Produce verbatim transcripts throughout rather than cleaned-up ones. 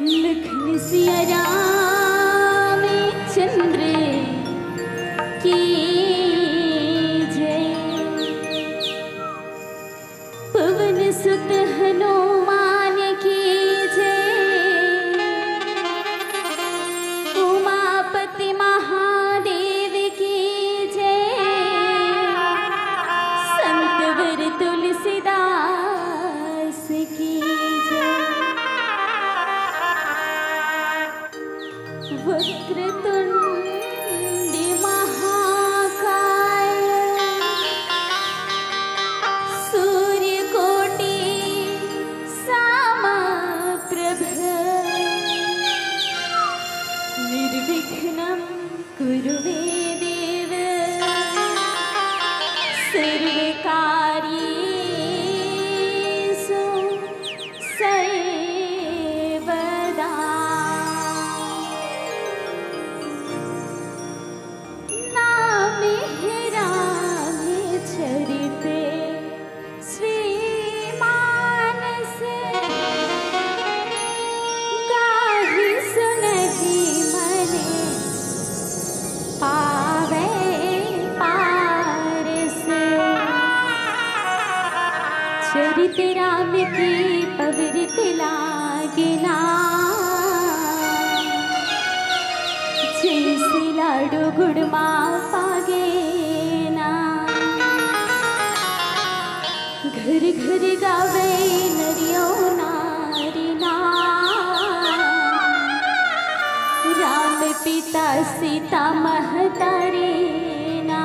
लखन सिया राम चंद्र की जय। पवन सुत हनुमान की जय। उमापति महादेव की जय। संत वर तुलसीदास की जय। वक्रतुंड महाकाय सूर्यकोटि समप्रभ। निर्विघ्नं कुरु मे देव सर्वकार्येषु सर्वदा। नामे रामे चरिते श्रीमानस गाहि सुनहि मने पावे पारस। चरित राम के पवित्र लागे ना। जैसे लाडू गुड़ मा पागे ना। घर घर गावे नरियो नारी ना। राम पिता सीता महतारी ना।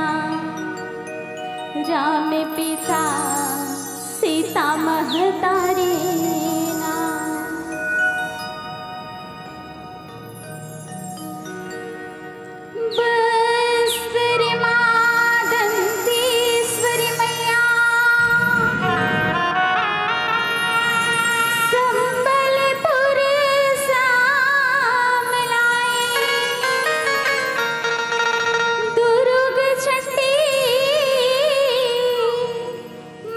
राम पिता सीता महतारी ना। बस्तर माँ दंतेश्वरी मैया, संबलपुर श्यामलाई, दुर्ग चंडी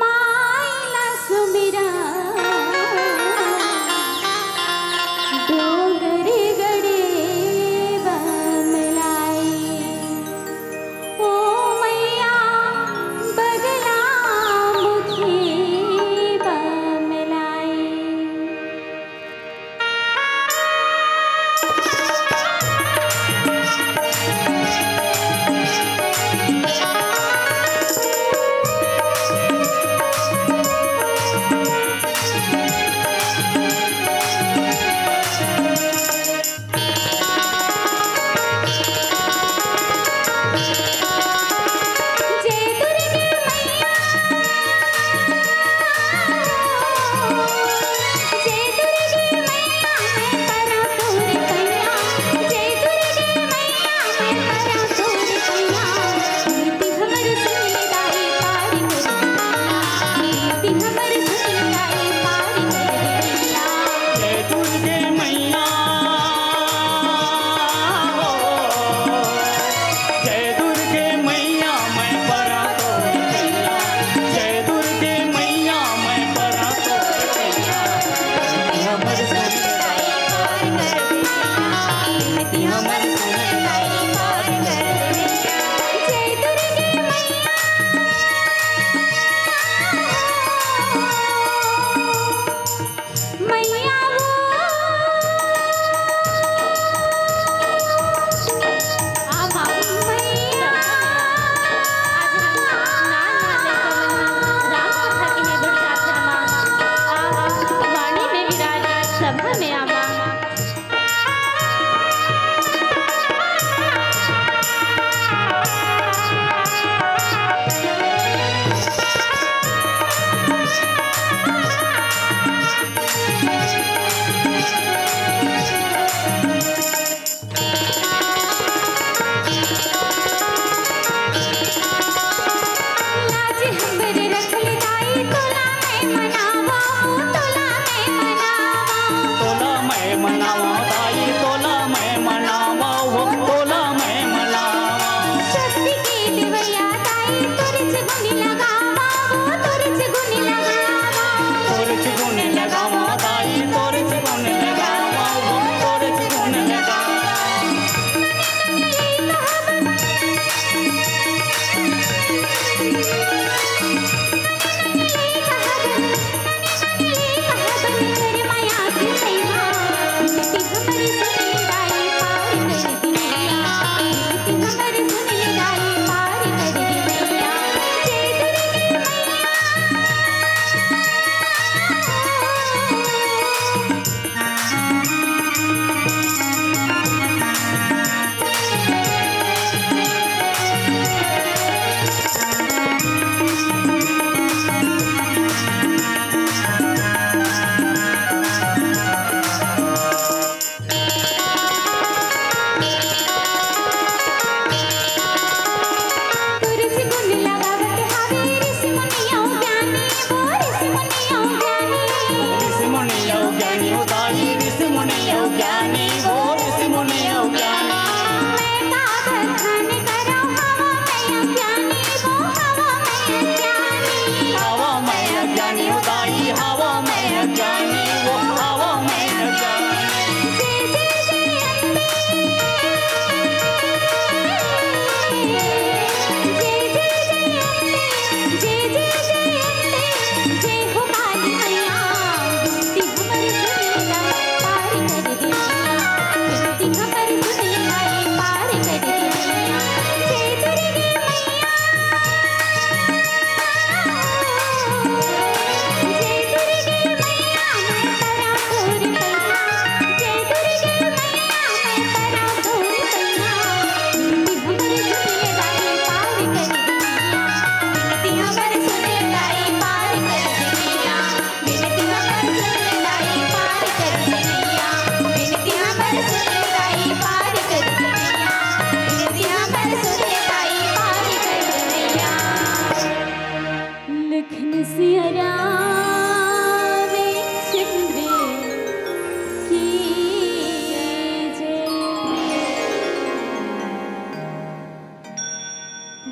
माई ला सुमिरा, डोंगरगढ़ बमलाई। ओ मैया बगला मुखी बमलाई।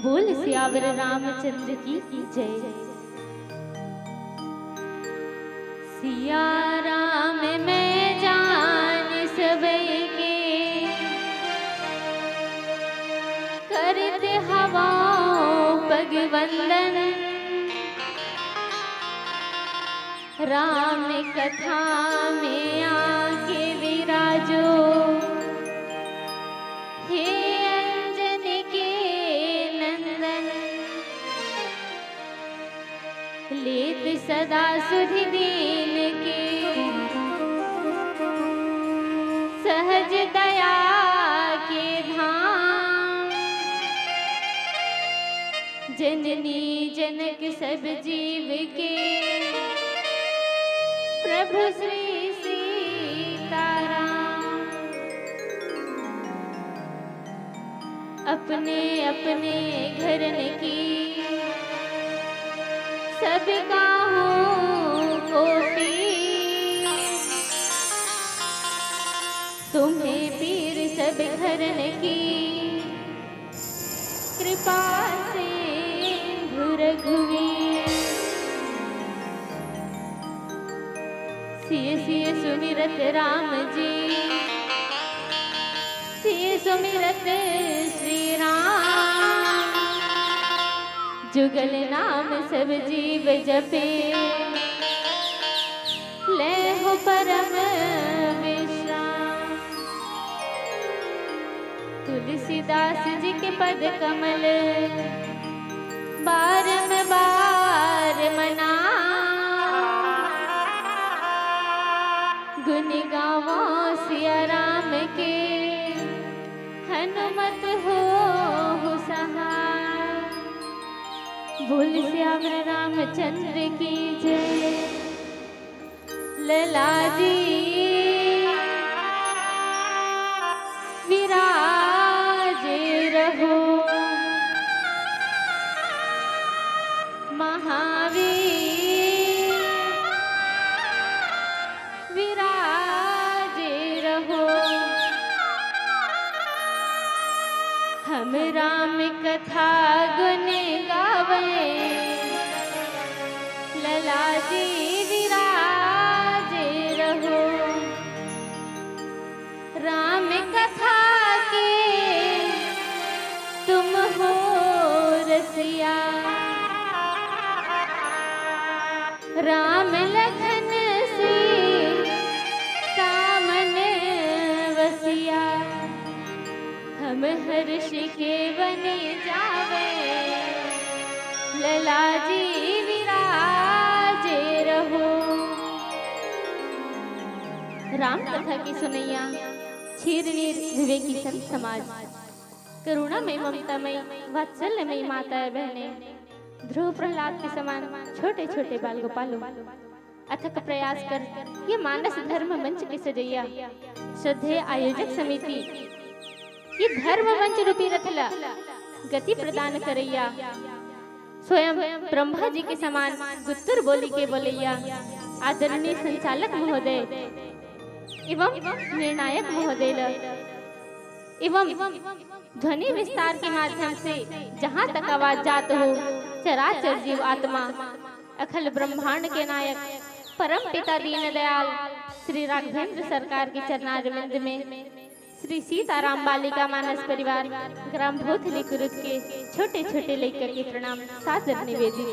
बोल सियावर रामचंद्र की जय। सिया राम मैं जान सबके, करत हवौ पग वंदन। राम कथा में आके विराजो, हे अंजनी के नंदन। लेत सदा सुधि दीन के, सहज दया के धाम। जननी जनक सब जीव के, प्रभु श्री सीताराम। अपने अपने घरन की, सब काहू कोटि। तुम्हें पीर सब घरन की, कृपा सिंधु रघुवीर। सिय सिय सुमिरत राम जी, सिय सुमिरत श्री राम। जुगल नाम सब जीव जपे, लेहु परम विश्राम। तुलसीदास जी के पद कमल बारंबार मना। गुण गावो सिया राम के, हनुमत होहु सहाय। बोल सियावर रामचंद्र की जय। लला जी विराज रहो, महावीर विराज रहो। हम राम कथा गुण गावे, लला जी विराज रहो। राम कथा के तुम हो रसिया, राम लखन सीता मन वसिया। हम हर्ष के बन जावे, लला जी विराज रहो। राम कथा के सुनैया, छीर नीर विवेकी संत समाज, करुणामय, ममतामय, वात्सल्यमय माता बहने, ध्रुव प्रहलाद के समान छोटे छोटे बाल गोपालों, अथक प्रयास कर ये मानस धर्म मंच के सजैया, श्रद्धेय आयोजक समिति, ये धर्म मंच रूपी रथ ला गति प्रदान करैया, स्वयं ब्रह्मा जी के समान गुत्तुर बोली के बोलैया आदरणीय संचालक महोदय एवं निर्णायक महोदय ल एवं ध्वनि विस्तार के माध्यम से जहाँ तक आवाज जात हो, चराचर जीव आत्मा, अखिल ब्रह्मांड के नायक, परम पिता दीनदयाल, श्री राघवेंद्र सरकार के चरणारविंद में श्री सीताराम बालिका मानस परिवार ग्राम भोथली कुरुद के छोटे छोटे लइका के प्रणाम सादर निवेदित।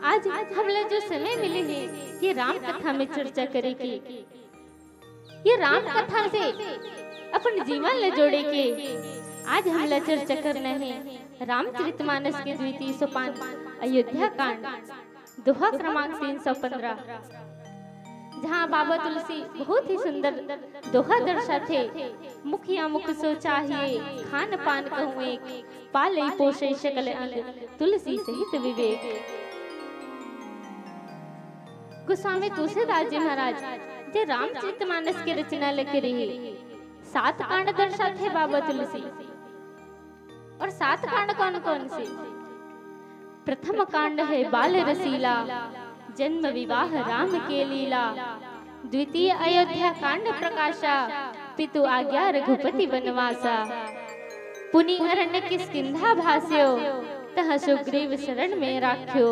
आज हमला जो समय मिले हे, ये राम कथा में चर्चा करे के, ये राम कथा से अपन जीवन ले जोड़े के आज हमला चर्चा करना हे रामचरितमानस के द्वितीय सोपान अयोध्या कांड, दोहा क्रमांक तीन सौ पन्द्रह, जहाँ बाबा तुलसी बहुत ही सुंदर दोहा दर्शाथे। मुखिया मुख सो चाहिए खान पान कहूँ एक, पाले पोषे सकल अंग तुलसी सहित विवेक। गोस्वामी तुलसीदास जी महाराज जे रामचरितमानस के रचना ल करे हे, सात कांड दर्शाथे बाबा तुलसी। और सात कांड कौन कौन से? प्रथम कांड है बाल रसीला, जन्म विवाह राम के लीला। द्वितीय अयोध्या कांड प्रकाशा, पितु आज्ञा रघुपति वनवासा। पुनि अरण्य किष्किंधा भास्यो, तह सुग्रीव शरण में राख्यो।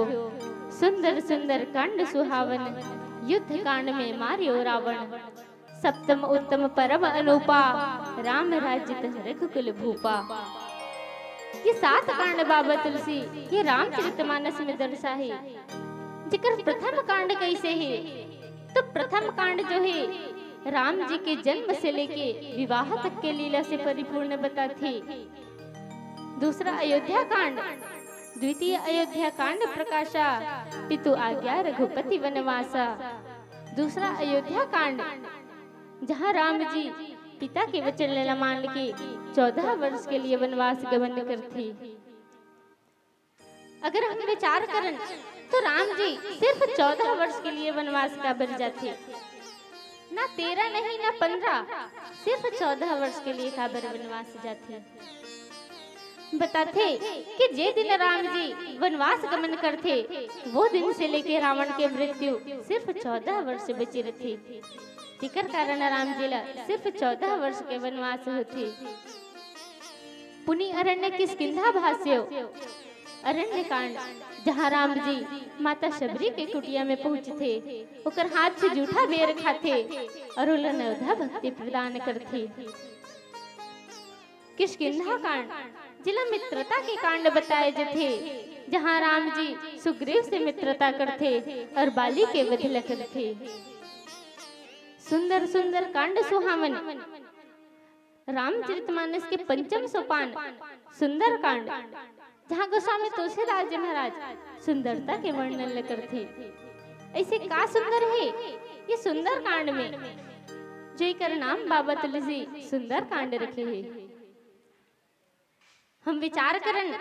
सुंदर सुंदर कांड सुहावन, युद्ध कांड में मार्यो रावण। सप्तम उत्तम परम अनूपा, राम राज्य तह रघुकुल भूपा। ये सात कांड बाबा तुलसी, ये रामचरितमानस में दर्शा हे। जेकर प्रथम कांड कइसे हे, तो प्रथम कांड जो हे, राम जी के जन्म से लेके विवाह तक के लीला से परिपूर्ण बताथे। दूसरा अयोध्या कांड, द्वितीय अयोध्या कांड प्रकाशा, पितु आज्ञा रघुपति वनवासा। दूसरा अयोध्या कांड, जहां राम जी पिता के वचन ला मान के चौदह वर्ष के लिए वनवास गमन करथे। अगर हम विचार करन, तो राम जी सिर्फ चौदह वर्ष के लिए वनवास काबर जाथे? ना तेरह नहीं, ना पन्द्रह, सिर्फ चौदह वर्ष के लिए काबर वनवास जाथे? बताथे कि जे दिन राम जी वनवास गमन करथे, वो दिन से लेके रावण के मृत्यु सिर्फ चौदह वर्ष बचे रथे। तेकर कारण राम जी ला सिर्फ चौदह वर्ष के वनवास होथे। पुनि अरण्य किष्किंधा भास्यो, अरण्य कांड, जहाँ राम जी माता शबरी के कुटिया में पहुंचथे, ओकर हाथ से जूठा बेर खाथे और ओला नवधा भक्ति प्रदान करथे। किष्किंधा कांड, जिला मित्रता के कांड बताए जथे, जहाँ राम जी सुग्रीव से मित्रता करथे और बाली के वध ल करथे। सुंदर सुंदर कांड सुहावन। रामचरितमानस के पंचम सोपान सुंदरकांड, जहाँ गोस्वामी तुलसीदास जी महाराज सुंदरता के वर्णन ल करथे। ऐसे का सुंदर हे ये सुंदरकांड में, जो एकर नाम बाबा तुलसी सुंदरकांड रखे हे? हम विचार करन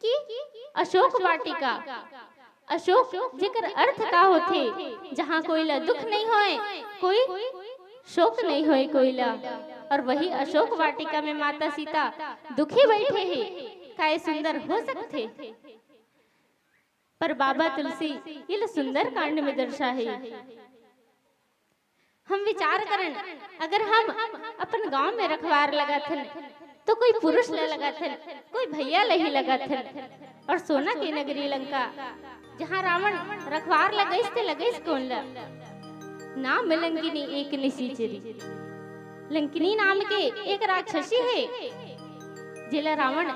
कि अशोक वाटिका, अशोक जेकर अर्थ का होथे? जहाँ कोई ला दुख नहीं होए, कोई शोक नहीं होए कोई ला। और वही अशोक वाटिका में माता सीता दुखी बैठे हे, का ये सुंदर हो सकथे? पर बाबा तुलसी ये ला सुंदरकांड में दर्शा हे। हम विचार करन, अगर हम अपन गांव में रखवार लगाथन, तो कोई पुरुष ला लगाथन, कोई भैया ला ही लगाथन। और सोना के नगरी लंका, जहाँ रावण रखवार लगाइस, ते लगाइस कोन ला? नाम लंकिनी एक निशिचरी। लंकिनी नाम के एक राक्षसी हे, जेला रावण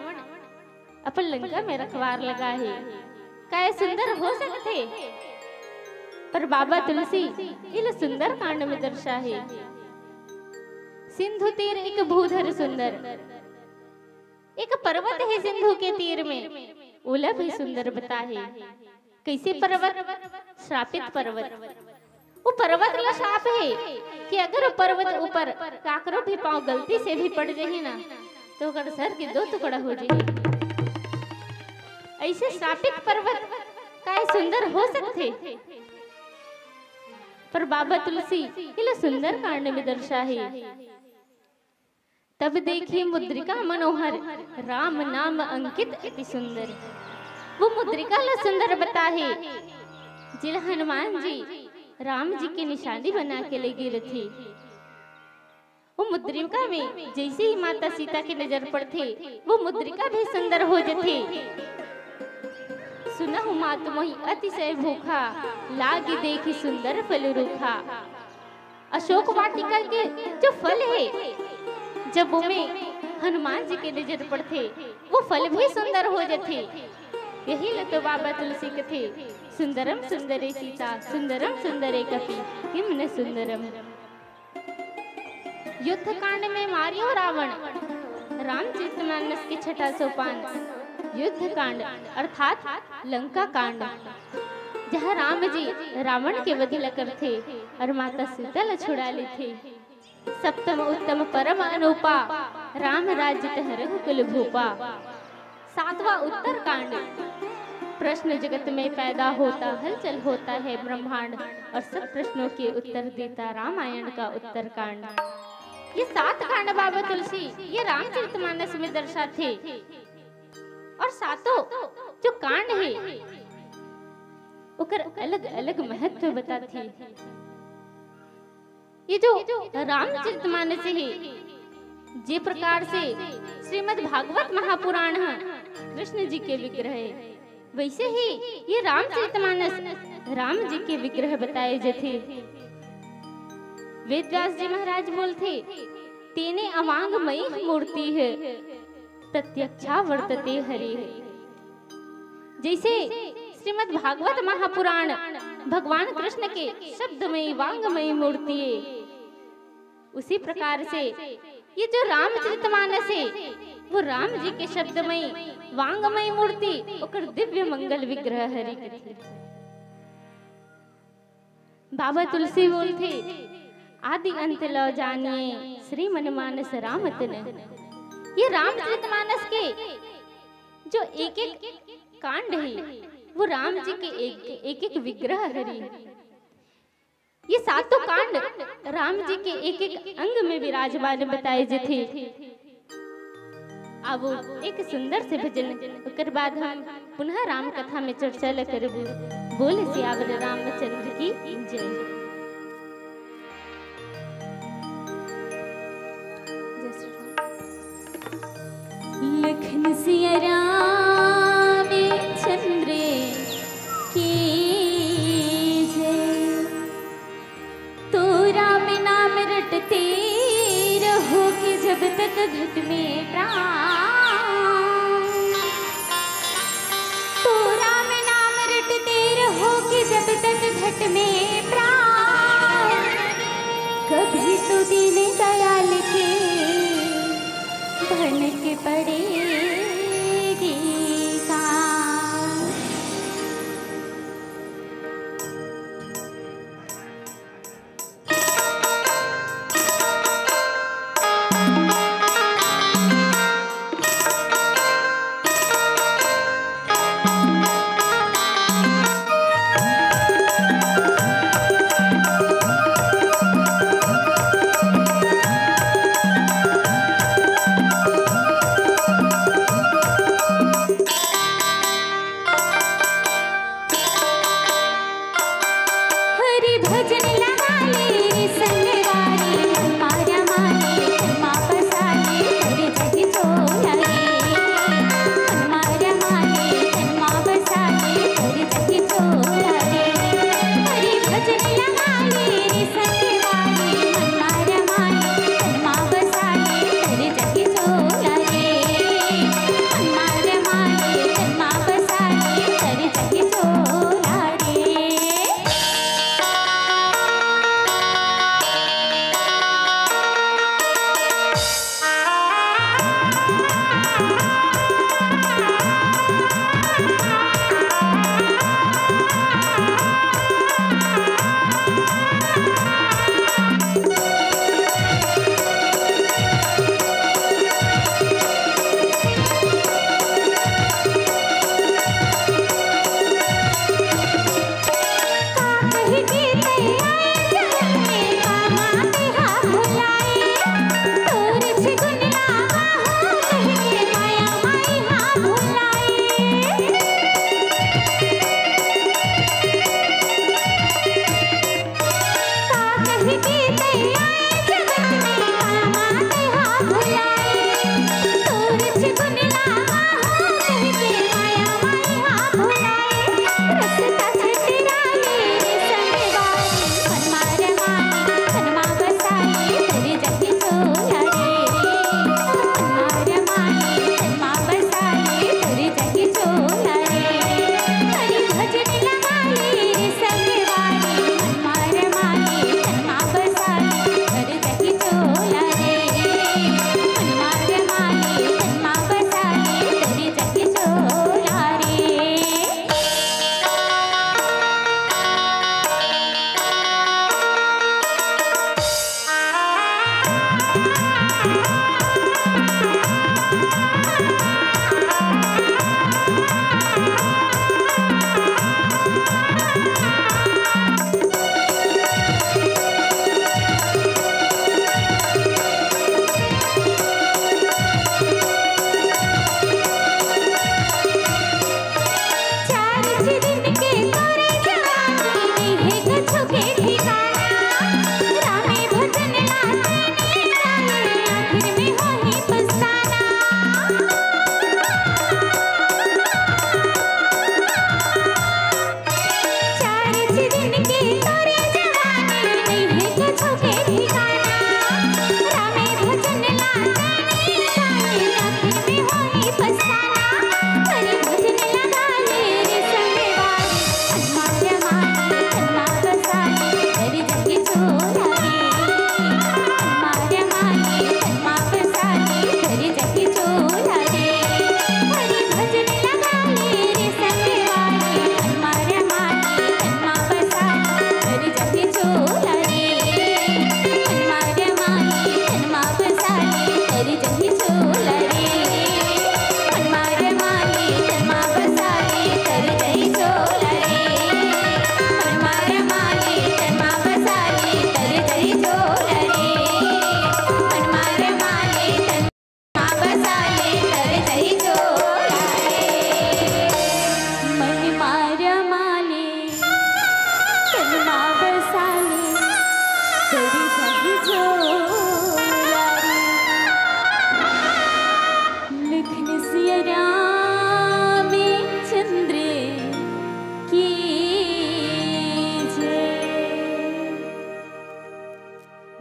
अपन लंका में रखवार लगा हे। का ये सुंदर हो सकथे? पर बाबा तुलसी ये ला सुंदरकांड में दर्शा हे। सिंधु तीर एक भूधर सुंदर, एक पर्वत हे सिंधु के तीर में, ओला भी सुंदर बता हे। कैसे पर्वत? श्रापित पर्वत। वो पर्वत ला श्राप हे कि अगर वो पर्वत ऊपर काकरो भी पाँव गलती से भी पड़ जाही ना, तो ओकर सर के दो टुकड़ा हो जाही। ऐसे श्रापित पर्वत का ये सुंदर हो सकथे? पर बाबा तुलसी ये ला सुंदरकांड में दर्शा हे। तब देखी मुद्रिका मनोहर, राम नाम अंकित अति सुंदर। वो मुद्रिका ला सुंदर बता हे, जेला हनुमान जी राम जी के निशानी बना के ले गे रथे। वो मुद्रिका में जैसे ही माता सीता के नजर पड़थे, वो मुद्रिका भी सुंदर हो जथे। सुनहु मात मोहि अतिशय भूखा, लागी देखि सुंदर फल रूखा। अशोक वाटिका के जो फल हे, जब ओमे हनुमान जी के नजर पड़थे, वो फल भी सुंदर हो जथे। यही ल तो बाबा तुलसी कथे, सुंदरम सुंदरे सीता, सुंदरम सुंदरे कपि, किम न सुंदरम। युद्ध कांड में मारियो रावण, रामचरितमानस के छठा सोपान, युद्ध कांड अर्थात लंका कांड, जहाँ राम जी रावण के वध ल करथे और माता सीता ल छुड़ा लेथे। सप्तम उत्तम परम अनूपा, राम राज्य तह रघुकुल भूपा। सातवां उत्तरकांड। प्रश्न जगत में पैदा होता, हलचल होता है ब्रह्मांड, और सब प्रश्नों के उत्तर देता रामायण का उत्तरकांड। ये सात कांड बाबा तुलसी ये रामचरितमानस में दर्शाथे। और सातों जो कांड हे, ओकर अलग-अलग महत्व बताथे। ये जो रामचरितमानस हे, जे प्रकार से श्रीमद् भागवत महापुराण ह कृष्ण जी के विग्रह हे, वैसे ही ये रामचरितमानस राम जी के विग्रह बताए जथे। वेद व्यास जी महाराज बोलथे, "तेने अवांग मई मूर्ति है, प्रत्यक्षा वर्तते हरि है।" जैसे श्रीमद् भागवत महापुराण भगवान कृष्ण के शब्दमयी वांगमयी मूर्ति है, उसी प्रकार से ये जो रामचरितमानस है, वो राम जी के शब्दमयी वांगमयी मूर्ति, ओकर दिव्य मंगल विग्रह हरि कथे। बाबा तुलसी बोलथे, "आदि अंत ल जानिए श्री मन मानस राम तन।" ये रामचरितमानस के जो एक एक कांड है, वो राम जी के एक एक एक विग्रह हरी। ये सातों कांड राम जी के एक एक अंग में विराजमान बताए जथे। अब एक सुंदर से भजन, ओकर बाद हम पुनः राम कथा में चर्चा ल करबू। बोल सियावर रामचंद्र की जय। जय श्री राम। लखन सिया राम चंद्र की जय। तो राम नाम रटते रहो कि जब तक घट में प्राण। तो राम नाम रटते रहो कि जब तक घट में प्राण। कभी तो दीन दयाल के भनक पड़ेगी कान।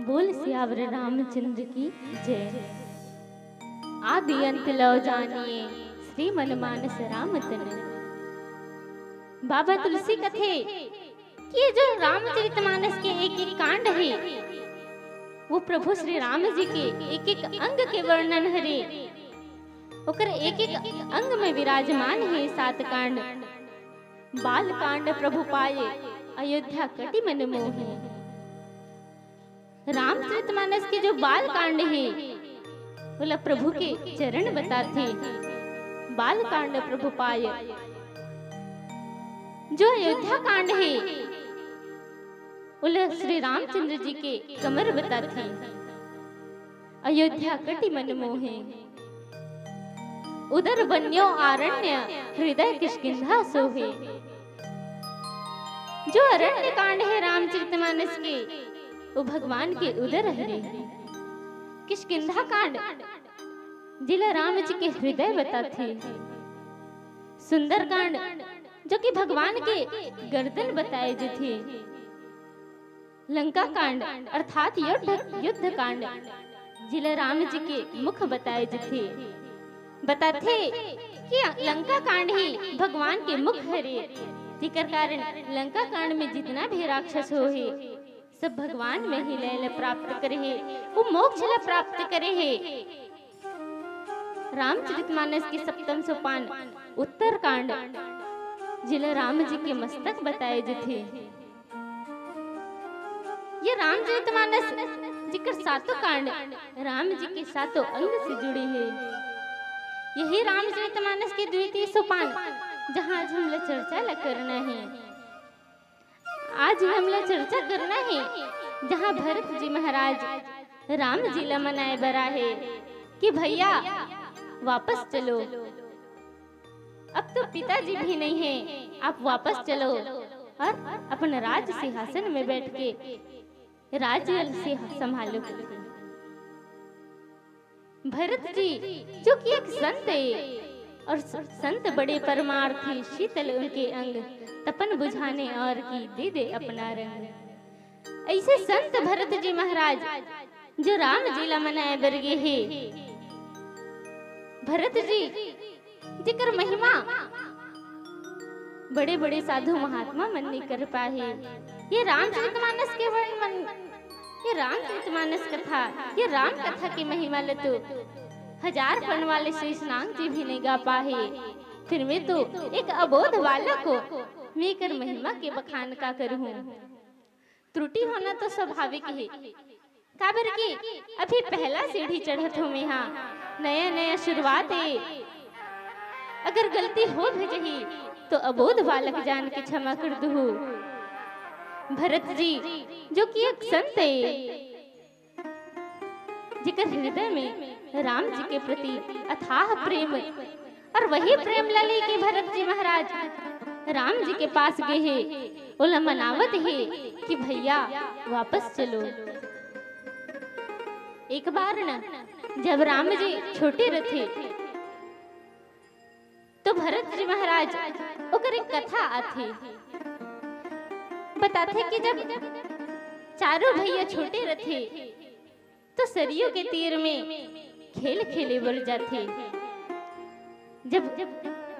बोल सियावर रामचंद्र की जय। आदि अंत लव जानिए श्री मन मानस राम तन। बाबा तुलसी कथे कि ये जो रामचरित मानस के एक एक कांड हे, वो प्रभु श्री राम जी के एक एक अंग के वर्णन हरे। ओकर एक एक अंग में विराजमान हे सात कांड। बाल कांड प्रभु पाए, अयोध्या कटि मन मोहे। रामचरित मानस के जो बाल कांड हे, ओला प्रभु के चरण बताथे। बाल कांड प्रभु पाए। जो अयोध्या कांड हे, ओला श्री रामचंद्र जी के कमर बताथे। अयोध्या कटि मन मोहे। उदर बन्यो आरण्य, हृदय किष्किंधा सोहे। जो अरण्य कांड हे रामचरित मानस के, वो भगवान के उदर हरे। किष्किंधा कांड, जिला राम जी के हृदय बताथे। सुंदर कांड, जो कि भगवान के गर्दन बताए जथे। लंका कांड अर्थात युद्ध, युद्ध कांड, जिला राम जी के मुख बताए जथे। बताथे कि लंका कांड ही भगवान के मुख हरे, तेकर कारण लंका कांड में जितना भी राक्षस होहे, सब भगवान में ही लय ल प्राप्त करे हे, वो मोक्ष ल प्राप्त करे हे। रामचरित मानस के सप्तम सोपान उत्तर कांड, जिला राम जी के मस्तक बताए जथे। ये रामचरित मानस, जिकर सातों कांड राम जी के सातों अंग से जुड़े हे, यही रामचरित मानस के द्वितीय सोपान, जहाँ आज हमला चर्चा ला करना हे। आज हमला चर्चा करना हे, जहाँ भरत जी महाराज राम जी ला मनाए बर आहे कि भैया, वापस चलो, अब तो पिताजी भी नहीं है, आप वापस चलो और अपन राज सिंहासन में बैठ के राज्य से संभालो। भरत जी, जो कि एक संत है और स-, संत बड़े परमार्थी, शीतल उनके अंग, तपन बुझाने और की दे दे अपना रंग। ऐसे संत भरत जी महाराज, जो राम जी ला मनाए बर गे हे। भरत जी, जेकर महिमा बड़े-बड़े साधु महात्मा मन नइ कर पाए हे। ये रामचरितमानस के वर्णन, ये रामचरितमानस कथा, ये राम कथा के महिमा ल तो हजार पन वाले शेषनाग जी भी नइ गा पाए हे। फिर मैं तो एक अबोध बालक हों, मैं एकर महिमा के बखान का करहूँ? त्रुटि होना तो स्वाभाविक हे, काबर कि अभी पहला सीढ़ी चढ़त हों मेहा, नया नया शुरुआत ए। अगर गलती हो भी जही तो अबोध बालक जान के क्षमा कर दुहू। भरत जी, जो कि एक संत ए, जेकर हृदय में राम जी के प्रति अथाह प्रेम, और वही प्रेम ला लेके भरत जी महाराज राम जी के पास गे हे, ओला मनावत हे कि भैया, वापस चलो। एक बार न, जब राम जी छोटे रथे, तो भरत जी महाराज, ओकर एक कथा आथे, बताथे कि जब चारों भैया छोटे रथे, तो सरयू के तीर में खेल खेले बर जाथे। जब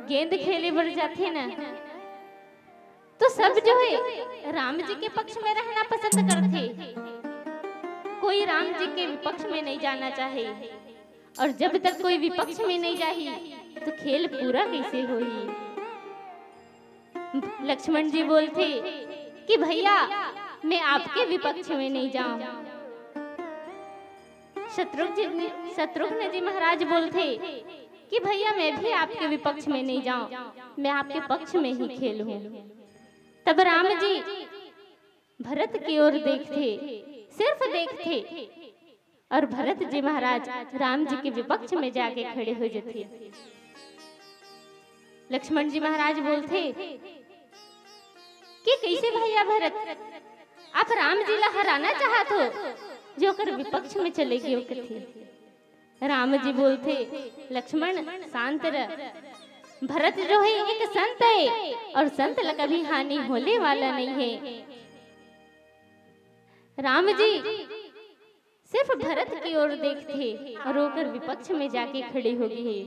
गेंद खेले बर जाथे ना, तो सब जो है राम जी के पक्ष में रहना पसंद करथे, कोई राम जी के विपक्ष में नहीं जाना चाहे। और जब तक कोई विपक्ष में नहीं जाही, तो खेल पूरा कैसे होही? लक्ष्मण जी बोलथे कि भैया, मैं आपके विपक्ष में नहीं जाऊं। शत्रुघ्न जी, शत्रुघ्न जी महाराज बोलथे कि भैया, मैं भी आपके विपक्ष में नहीं जाऊं, मैं आपके पक्ष में ही खेलूं। तब राम जी भरत की ओर देखथे, सिर्फ देखथे, और भरत जी महाराज राम जी के विपक्ष में जाके खड़े हो जाथे। लक्ष्मण जी महाराज बोलथे कि कैसे भैया भरत, आप राम जी ला हराना चाहत हो, जो ओकर विपक्ष में चले गए हो कथे। राम जी बोलथे, लक्ष्मण, शांत रह। भरत जो है एक संत है, और संत ला कभी हानि होने वाला नहीं है। राम जी, सिर्फ भरत की ओर देखथे अउ ओकर विपक्ष में जाके खड़े हो गे हे।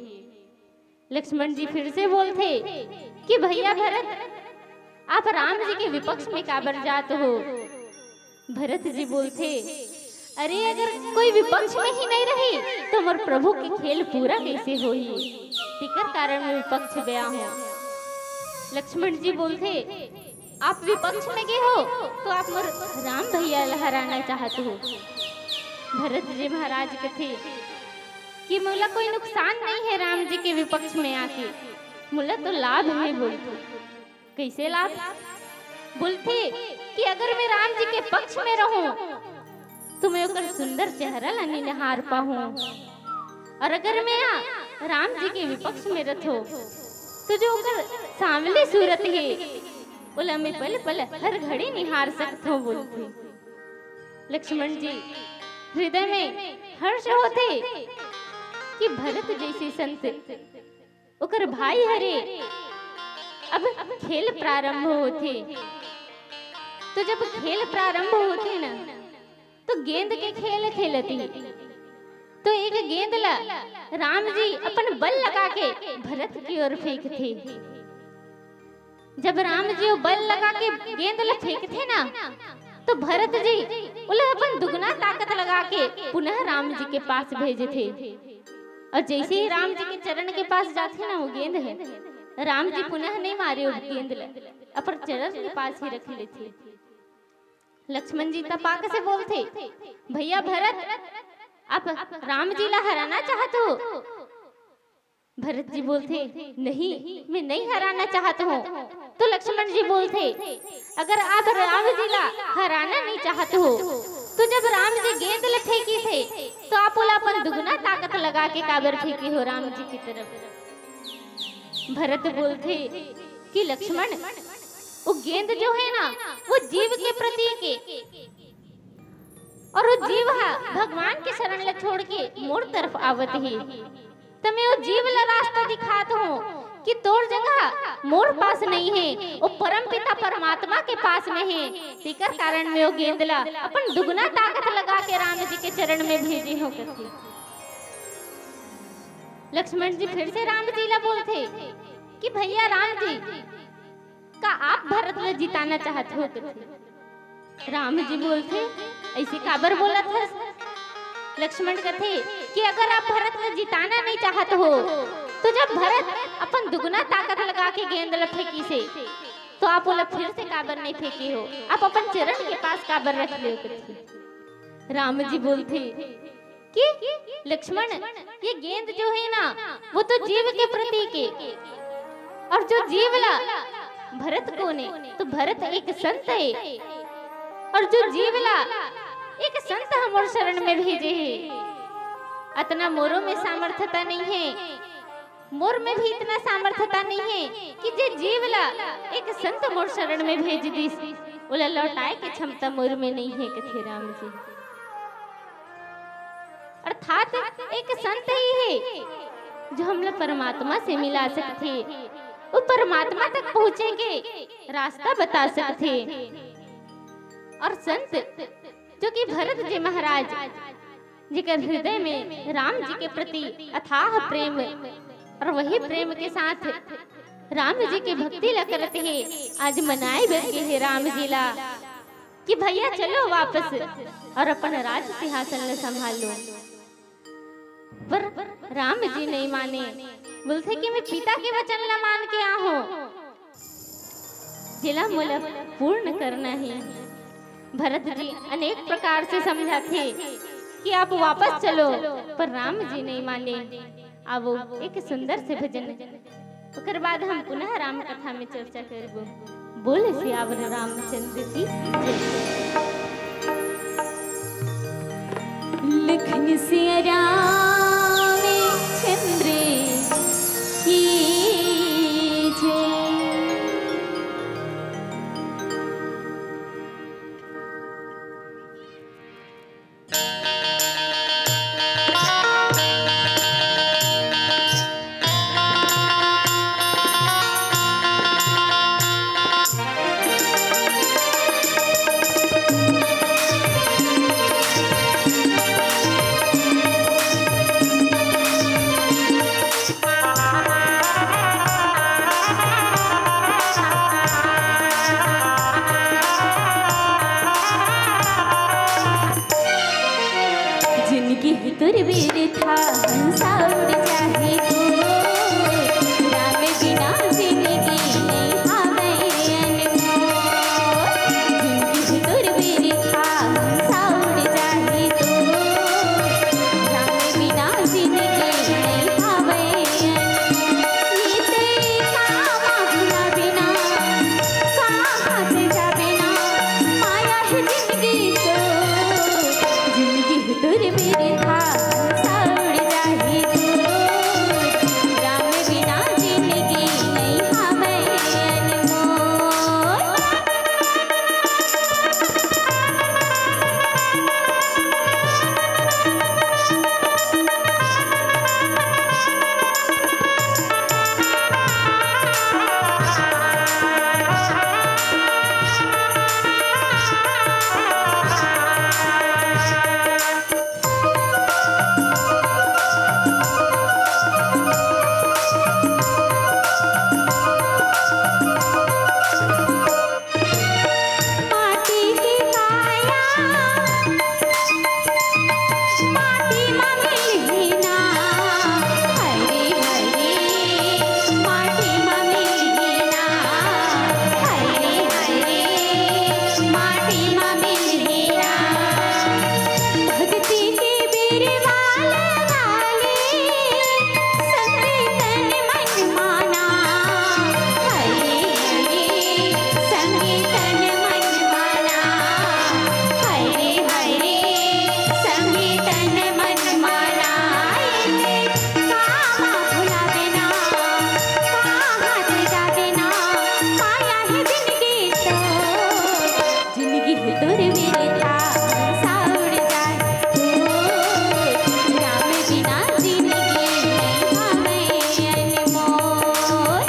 लक्ष्मण जी फिर से बोलथे कि भैया भरत, आप राम जी के विपक्ष में काबर जात हो? भरत जी बोलथे, अरे, अगर कोई विपक्ष में ही नहीं रही तो मोर प्रभु के खेल पूरा कैसे होही? तेकर कारण मैं विपक्ष गया हूँ। लक्ष्मण जी बोलथे, आप विपक्ष में गे हो तो आप मोर राम भैया ला हराना चाहत हो। भरत जी महाराज कथे कि मोला कोई नुकसान नहीं है राम जी के विपक्ष में आके, मोला तो लाभ है बोलथे। कैसे लाभ? बोलथे कि अगर मैं राम जी के पक्ष में रहूं तो मैं ओकर सुंदर चेहरा ला नहीं निहार पाहूं, और अगर मैं आ राम जी के विपक्ष में रथो तो जो ओकर सांवली सूरत है ओला मैं पल पल हर घड़ी निहार सकथो बोलथे। लक्ष्मण जी हृदय में हर्ष होथे कि भरत जैसे संत ओकर भाई हरे। अब खेल प्रारंभ होथे, तो जब खेल प्रारंभ होथे ना, तो गेंद के खेल खेलती, तो एक गेंद ला राम जी अपन बल लगा के भरत की ओर फेंकथे। जब राम जी वो बल लगा के गेंद ला फेंकथे ना, तो भरत जी ओला अपन दुगना ताकत लगा के पुनः राम जी के पास भेजथे। और जैसे ही राम जी के चरण के पास जाथे ना वो गेंद है, राम जी पुनः नहीं मारे वो गेंद ला, अपन चरण के पास ही रख लेथे। लक्ष्मण जी तपाक से बोलथे, भैया भरत, आप राम जी ला हराना चाहत हो? भरत जी बोलथे, नहीं, मैं नहीं हराना चाहत हूँ। तो लक्ष्मण जी बोलथे, अगर आप राम जी ला हराना नहीं चाहत हो, तो जब राम जी गेंद ल फेंकी थे, तो आप ओला अपन दुगना ताकत लगा के काबर फेंके हो राम जी की तरफ? भरत बोलथे कि लक्ष्मण, वो गेंद जो है ना, वो जीव के प्रतीक है, और वो जीव हा भगवान के शरण ला छोड़ के मोर तरफ आवत हे, त मैं वो जीव ला रास्ता दिखात हूँ कि तोर जगह मोर पास नहीं है, वो परम पिता परमात्मा के पास में है। तेकर कारण मैं वो गेंद ला अपन दुगना ताकत लगा के राम जी के चरण में भेजे हूँ कथे। लक्ष्मण जी फिर से राम जी ला बोलथे कि भैया राम जी, का आप भरत ला जिताना चाहत हो कथे। राम जी बोलथे, ऐसे काबर बोलत हस? लक्ष्मण कथे कि अगर आप भरत ला जिताना नहीं चाहत हो, तो जब भरत अपन दुगना ताकत लगा के गेंद ला फेंकिसे, तो आप ओला फिर से काबर नहीं फेंके हो? आप अपन चरण के पास काबर रख ले हो कथे। राम जी बोलथे कि लक्ष्मण, ये गेंद जो है ना, वो तो जीव के प्रतीक है, और जो जीव ला भरत कोन हे, तो भरत एक संत है, और जो जीव ला एक संत हमर शरण में भेजे है, अतना मोरो में सामर्थ्यता नहीं है, मोर में भी इतना सामर्थ्यता नहीं है कि जे जीव ला एक संत मोर शरण में भेज दिस, ओला लौटाए के क्षमता मोर में नहीं है, कथे राम जी। अर्थात एक संत ही है जो हमला परमात्मा से मिला सकथे, वो परमात्मा तक पहुँचे के रास्ता बता सकथे। और संत जो कि भरत जी महाराज, जेकर हृदय में राम जी के प्रति अथाह प्रेम और वही प्रेम के साथ राम जी के भक्ति ला करत हे, आज मनाए बर गे हे राम जी ला कि भैया चलो वापस और अपन राज सिंहासन ला संभाल लो। पर राम जी नहीं माने, बोलथे कि मैं पिता के वचन ला मान के आ हूँ, जेला मोला पूर्ण करना है। भरत जी अनेक प्रकार से समझाथे कि आप वापस चलो, पर राम जी नहीं माने। आवो एक सुंदर से भजन, ओकर बाद हम पुनः राम कथा में चर्चा करबो। बोल सियावर रामचंद्र की जय। लखन सिया राम चंद्र की जय। तुर बिरथा हंसा उड़ जाही तू, राम बिना जिनगी नइ हावय अनमोल। जिनगी तुर बिरथा हंसा उड़ जाही तू, राम बिना जिनगी नइ हावय अनमोल। ये ते का माहुला बिना, का हाथ जा बिना, माया हे जिनगी तो, जिनगी तुर बिरथा हंसा उड़ जाही तू, राम बिना जिनगी नइ हावय अनमोल। माटी के काया, माटी म मिलही ना। हरे, हरे, माटी म मिलही ना। हरे, हरे, माटी म मिलही ना। भक्ति के बिरवा लगा ले, संगे तन मन माना। हरे, हरे, संगे तन मन माना। हरे, हरे, संगे तन मन माना। ए ते का माहुला बिना, का हाथ जा बिना, माया हे जिनगी तो। जिनगी हे तुर बिरथा हंसा उड़ जाही तू, राम बिना जिनगी नइ हावय अनमोल।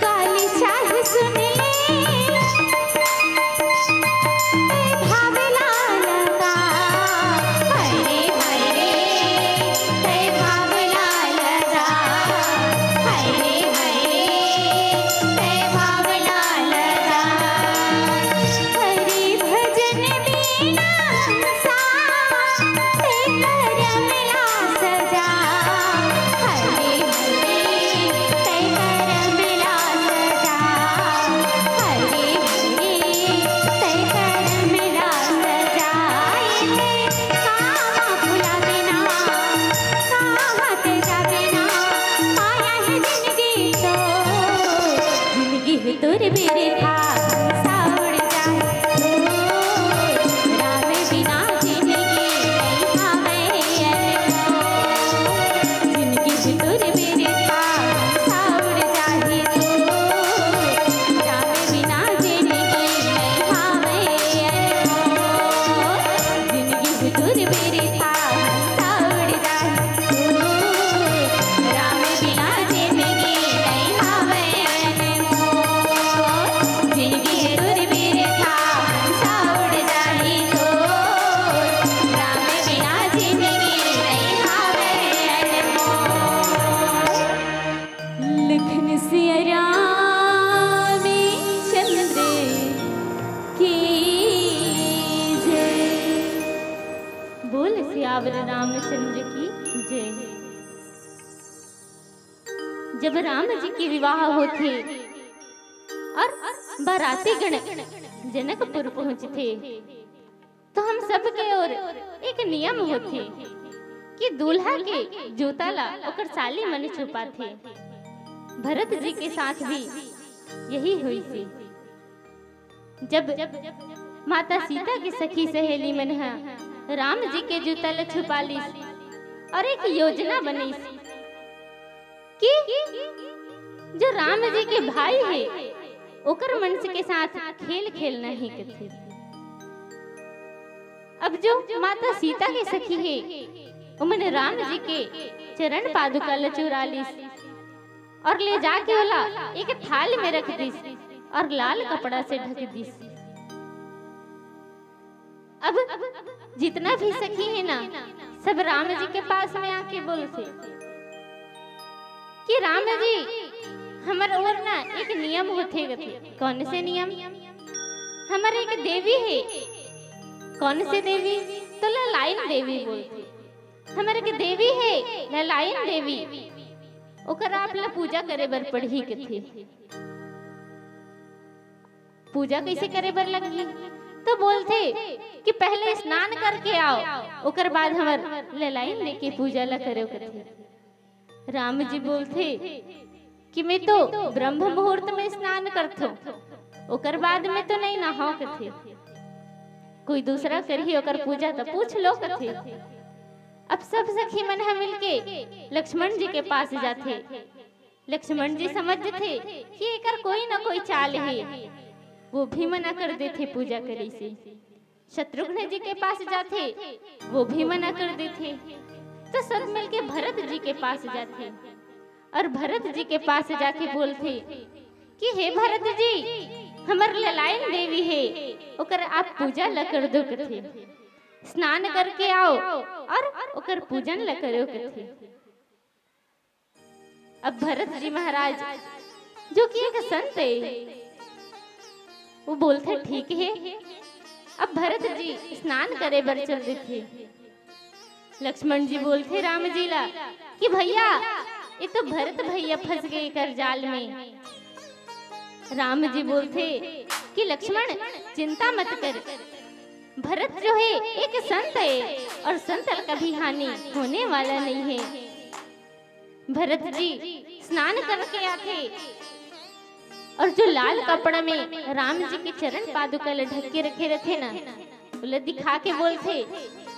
गाली चाहे सुन ले, भावला लगा। हरे, हरे, तै भावला लगा। हरे, हरे, तै भावला लगा। हरि भजन बिना हंसा, तै करम ला सजा। हरे, हरे, तै करम ला सजा। हरे, हरे, तै करम ला सजा। ए ते का माहुला बिना, का हाथ जा बिना, माया हे जिनगी तो। जिनगी हे तुर बिरथा हंसा उड़ जाही तू, राम बिना जिनगी नइ हावय अनमोल। जिनगी हे तुर बिरथा हंसा उड़ जाही तू, राम बिना जिनगी नइ हावय अनमोल। जिनगी हे तुर बिरथा हंसा उड़ जाही तू, राम बिना जिनगी नइ हावय अनमोल। जिनगी हे तुर बिरथा हंसा उड़ जाही तू, राम बिना जिनगी नइ हावय अनमोल। लखन सिया राम चंद्र की जय। बोल सियावर रामचंद्र की जय। जब राम जी के विवाह होथे और बाराती गण जनकपुर पहुंचथे, तो हम सबके ओर एक नियम होथे कि दूल्हा के जूता ला ओकर साली मन छुपाथे। भरत जी के साथ भी यही होइसे। जब माता सीता के सखी सहेली मन ह राम जी के जूता ला छुपा लिस और एक योजना बनइस कि जो राम जी के भाई हे, ओकर मन के साथ खेल खेलना हे कथे। अब जो माता सीता के सखी हे, ओमन राम जी के चरण पादुका ल चुरा लिस और ले जाके ओला एक थाल में रख दिस और लाल कपड़ा से ढक दिस। अब जितना भी सखी हे ना, सब राम जी के पास में आके बोलथे कि राम जी, हमर ओर ना एक नियम होथे कथे। कौन से नियम? हमर एक देवी हे। कौन से देवी? तो ललाइन देवी बोलथे। हमर एक देवी हे ललाइन देवी, ओकर आप ला पूजा करे बर पड़ही कथे। पूजा कइसे करे बर लगही? तो बोलथे कि पहले स्नान करके आओ, ओकर बाद हमर ललाइन देवी के पूजा ला करो कथे। राम जी बोलथे कि मैं तो ब्रह्म मुहूर्त में स्नान करथों, ओकर बाद में तो नहीं नहाओ कथे। कोई दूसरा करही ओकर पूजा, तो पूछ लो कथे। अब सब सखी मन ह मिलके लक्ष्मण जी के पास जाथे। लक्ष्मण जी समझथे कि एकर कोई ना कोई चाल हे, वो भी मना कर देथे पूजा करे से। शत्रुघ्न जी के पास जाथे, वो भी मना कर देथे। तो सब मिलके भरत जी के पास जाथे और भरत जी के पास जाके बोलथे कि हे भरत जी, हमर ललाइन देवी हे, ओकर आप पूजा ल कर दो कथे। स्नान करके आओ और ओकर पूजन ल करो कथे। अब भरत जी महाराज, जो कि एक संत हे, वो बोलथे, "ठीक हे।" अब भरत जी स्नान करे बर चल देथे। लक्ष्मण जी बोलथे राम जी ला कि भैया, ये तो भरत भैया फंस गए कर जाल में। राम जी बोलथे कि लक्ष्मण, चिंता मत कर, भरत जो हे एक संत हे और संत ला कभी हानि होने वाला नहीं हे। भरत जी स्नान करके आथे और जो लाल कपड़ा में राम जी के चरण पादुका ल ढक के रखे रथे ना, ओला दिखा के बोलथे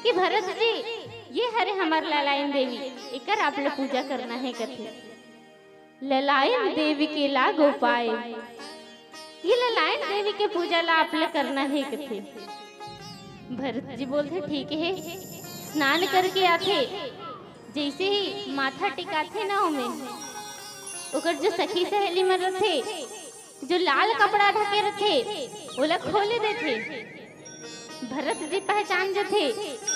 कि भरत जी, ये हरे हमर ललाइन देवी, एकर आप ल पूजा करना हे कथे। ललाइन देवी के लागो पाए, ये ललाइन देवी के पूजा ला आप ल करना हे कथे। भरत जी बोलथे, ठीक हे। स्नान करके आथे, जैसे ही माथा टिकाथे ना ओमे, ओकर जो सखी सहेली मन रथे, जो लाल कपड़ा ढके रथे, ओला खोले देथे। भरत जी पहचान जथे,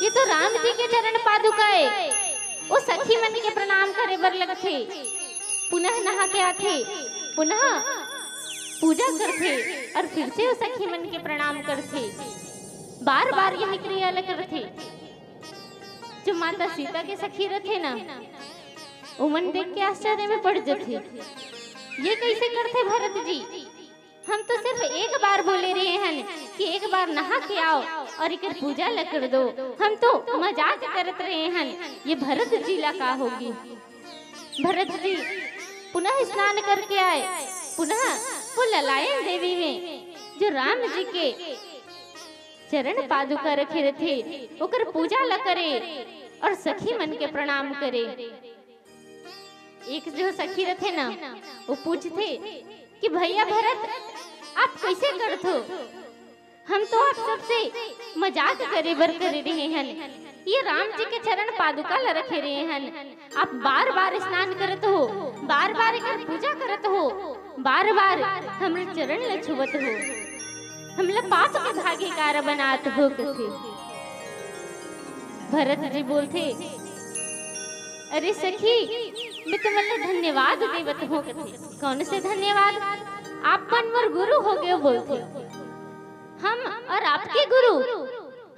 ये तो राम जी के चरण पादुका हे। वो सखी मन के प्रणाम करे बर लगथे, पुनः नहा के आथे, पुनः पूजा करथे और फिर से वो सखी मन के प्रणाम करथे। बार बार यही क्रिया ल करथे। जो माता सीता के सखी रथे ना, ओमन देख के आश्चर्य में पड़ जथे, ये कैसे करथे भरत जी? हम तो सिर्फ एक बार बोले रहे हन कि एक बार नहा के आओ और एकर पूजा ल कर दो। हम तो मजाक करत रहे हन, ये भरत जी ला का होगे। भरत जी पुनः स्नान करके आए, पुनः वो ललायन देवी में जो राम जी के चरण पादुका रखे रथे, ओकर पूजा ल करे और सखी मन के प्रणाम करे। एक जो सखी रथे ना, वो पूछथे कि भैया भरत, आप कैसे करथो? हम तो आप सबसे मजाक करे बर करे रहे हन, ये राम जी के चरण पादुका ल रखे रहे हन, आप बार बार स्नान करत हो, बार बार एकर पूजा करत हो, बार बार हमर चरण ल छुवत हो, हमला पाप के भागीदार बनात हो कथे। भरत जी बोलथे, अरे सखी, मैं तुमन ल धन्यवाद देवत हो कथे। कौन से धन्यवाद? आप मन मोर गुरु हो गए बोलथे। हम और आपके गुरु?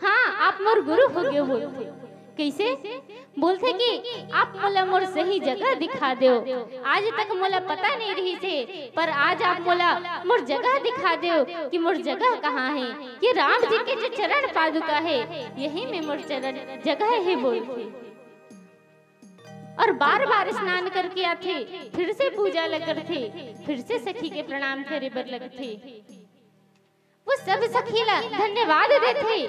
हाँ, आप मोर गुरु हो गए बोलथे। कैसे? बोलथे कि आप मोला मोर सही जगह दिखा देव। आज तक मोला पता नहीं रहिस हे, पर आज आप मोला मोर जगह दिखा देव कि मोर जगह कहाँ हे। ये राम जी के जो चरण पादुका हे, यही में मोर चरण जगह हे बोलथे। और बार बार स्नान करके आथे, फिर से पूजा ल करथे, फिर से सखी के प्रणाम करे बर लगथे। वो सब सखी ला धन्यवाद देथे।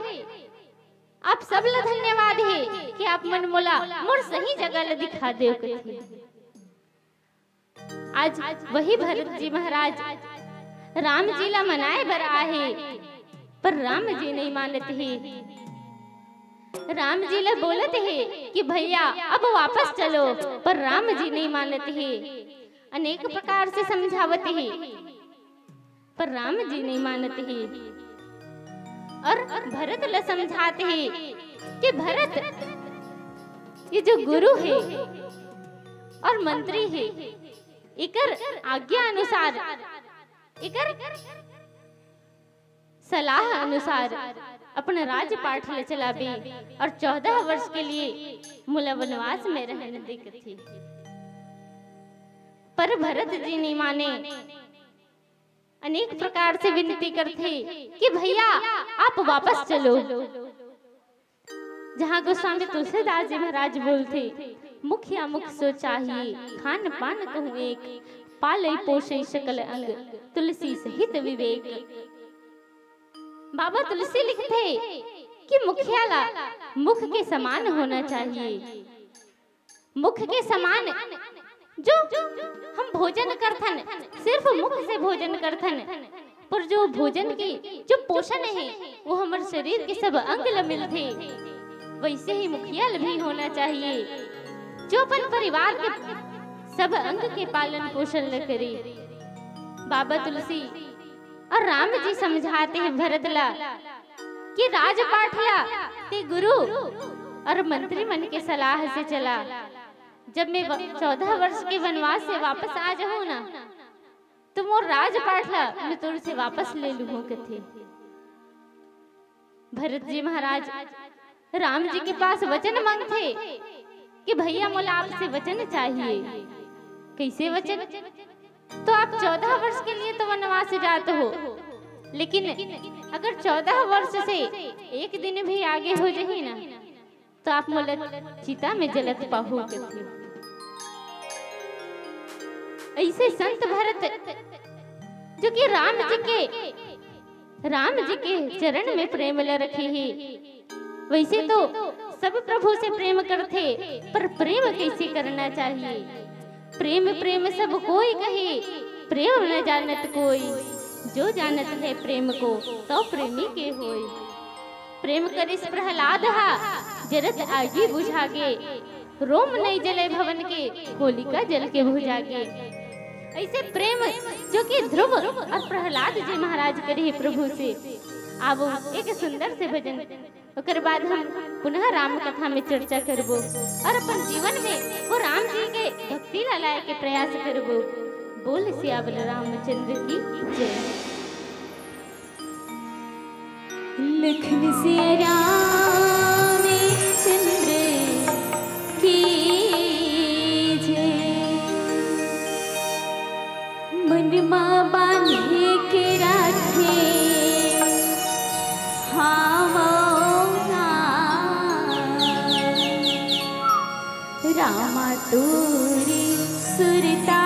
आप सब ला धन्यवाद हे कि आप मन मोला मोर सही जगह ल दिखा देव कथे। आज वही भरत जी महाराज राम जी ला मनाए बर आए हे, पर राम जी नहीं मानत हे। राम जी ला बोलत हे कि भैया, अब वापस चलो, पर राम जी नहीं मानत हे। अनेक प्रकार से समझावत हे, पर राम जी नहीं मानत हे। और भरत ला समझात हे कि भरत, ये जो गुरु हे और मंत्री हे, एकर आज्ञा अनुसार, एकर सलाह अनुसार अपन राजपाट ल चलाबे और चौदह वर्ष के लिए मोला वनवास में रहन दे कथे। पर भरत जी नहीं माने, अनेक प्रकार से विनती करथे कि भैया, आप वापस चलो। जहाँ गोस्वामी तुलसीदास जी महाराज बोलथे, "मुखिया मुख सो चाहिए, खान पान कहूँ एक, पालई पोषई सकल अंग, तुलसी सहित विवेक।" बाबा तुलसी लिखथे कि मुखिया ला मुख के समान होना चाहिए, मुख के समान। जो हम भोजन करथन, सिर्फ मुख से भोजन करथन, पर जो भोजन के जो पोषण हे, वो हमर शरीर के सब अंग ल मिलथे। वैसे ही मुखिया ल भी होना चाहिए, जो अपन परिवार के सब अंग के पालन पोषण ल करे। बाबा तुलसी और राम जी समझाते हैं भरत ला कि राजपाट ला ते गुरु और मंत्री मन के सलाह से चला। जब मैं व-, चौदह वर्ष के वनवास से वापस आ जाऊं ना, तो मोर राजपाट ला मैं तोर से वापस ले लूहूं कथे। भरत जी महाराज राम जी के पास वचन मांगथे कि भैया, मोला आपसे वचन चाहिए। कैसे वचन? तो आप चौदह वर्ष के लिए तो वनवास जात हो, लेकिन अगर चौदह वर्ष से एक दिन भी आगे हो जाही ना, तो आप मोला चिता में जलत पाहू कथे। ऐसे संत भरत, जो कि राम जी के, राम जी के चरण में प्रेम ल रखे हे, वैसे तो सब प्रभु से प्रेम करथे, पर प्रेम कैसे करना चाहिए? प्रेम प्रेम सब कोई कहे, प्रेम न जानत कोई, जो जानत है प्रेम को, तो प्रेमी के होय। प्रेम करिस प्रहलाद हा, जरत आगी बुझा गे, रोम नहीं जले भवन के, होलिका जल के बुझा गे। ऐसे प्रेम जो कि ध्रुव और प्रहलाद जी महाराज करे हे प्रभु से। आवो एक सुंदर से भजन, ओकर बाद हम पुनः राम कथा में चर्चा करबो और अपन जीवन में वो राम जी के भक्ति ला लाए के प्रयास करबो। बोल सियावर रामचंद्र की जय। लखन सिया रामचंद्र की जय। मन मा बांधे के राखे हावो ना, रामा तोरी सुरताला।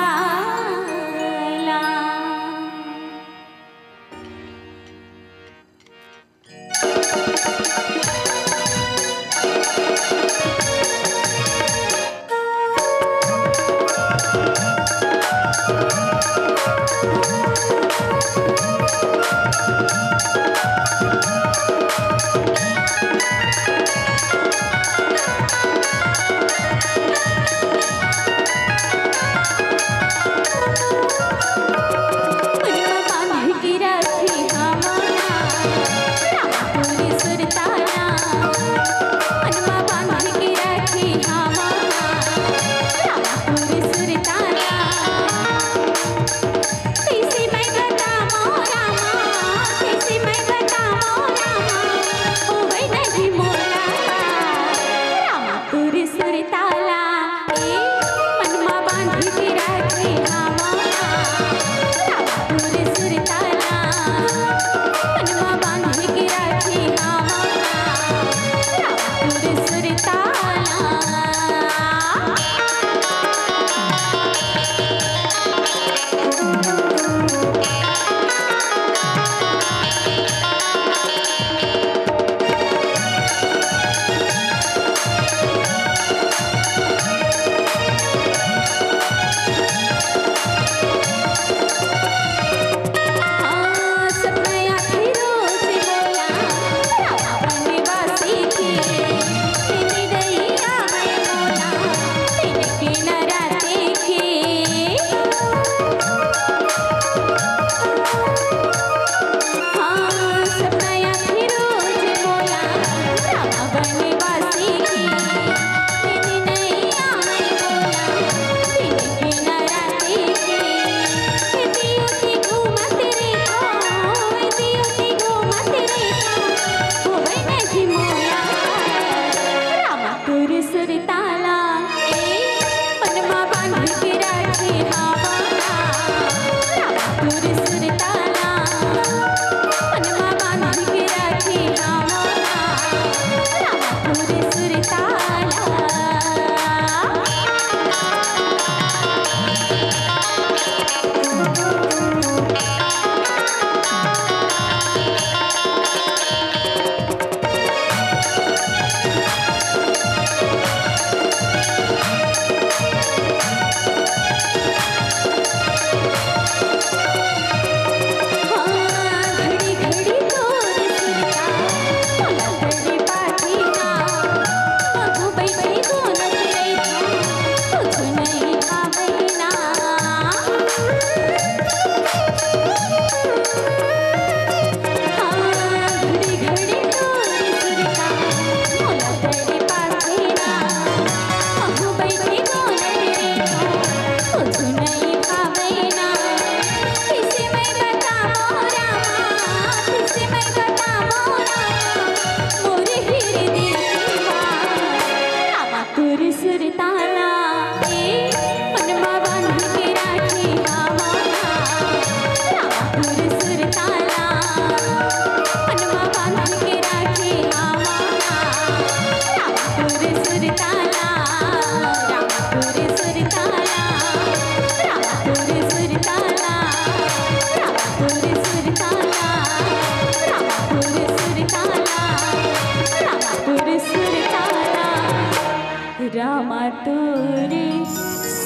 रामा तोरे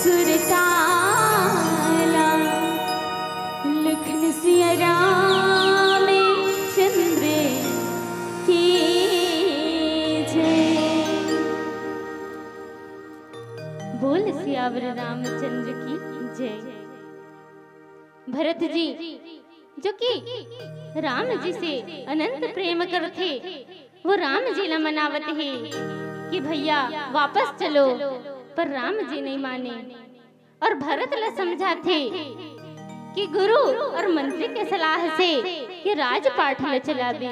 सुरताला, लखन सिया राम चंद्र की जय। बोल सियावर रामचंद्र की जय। भरत जी जो कि राम जी से अनंत प्रेम करथे, वो राम जी ला मनावत हे कि भैया वापस चलो, पर राम जी नहीं माने और भरत ला समझाथे कि गुरु और मंत्री के सलाह से कि राजपाट ला चलाबे।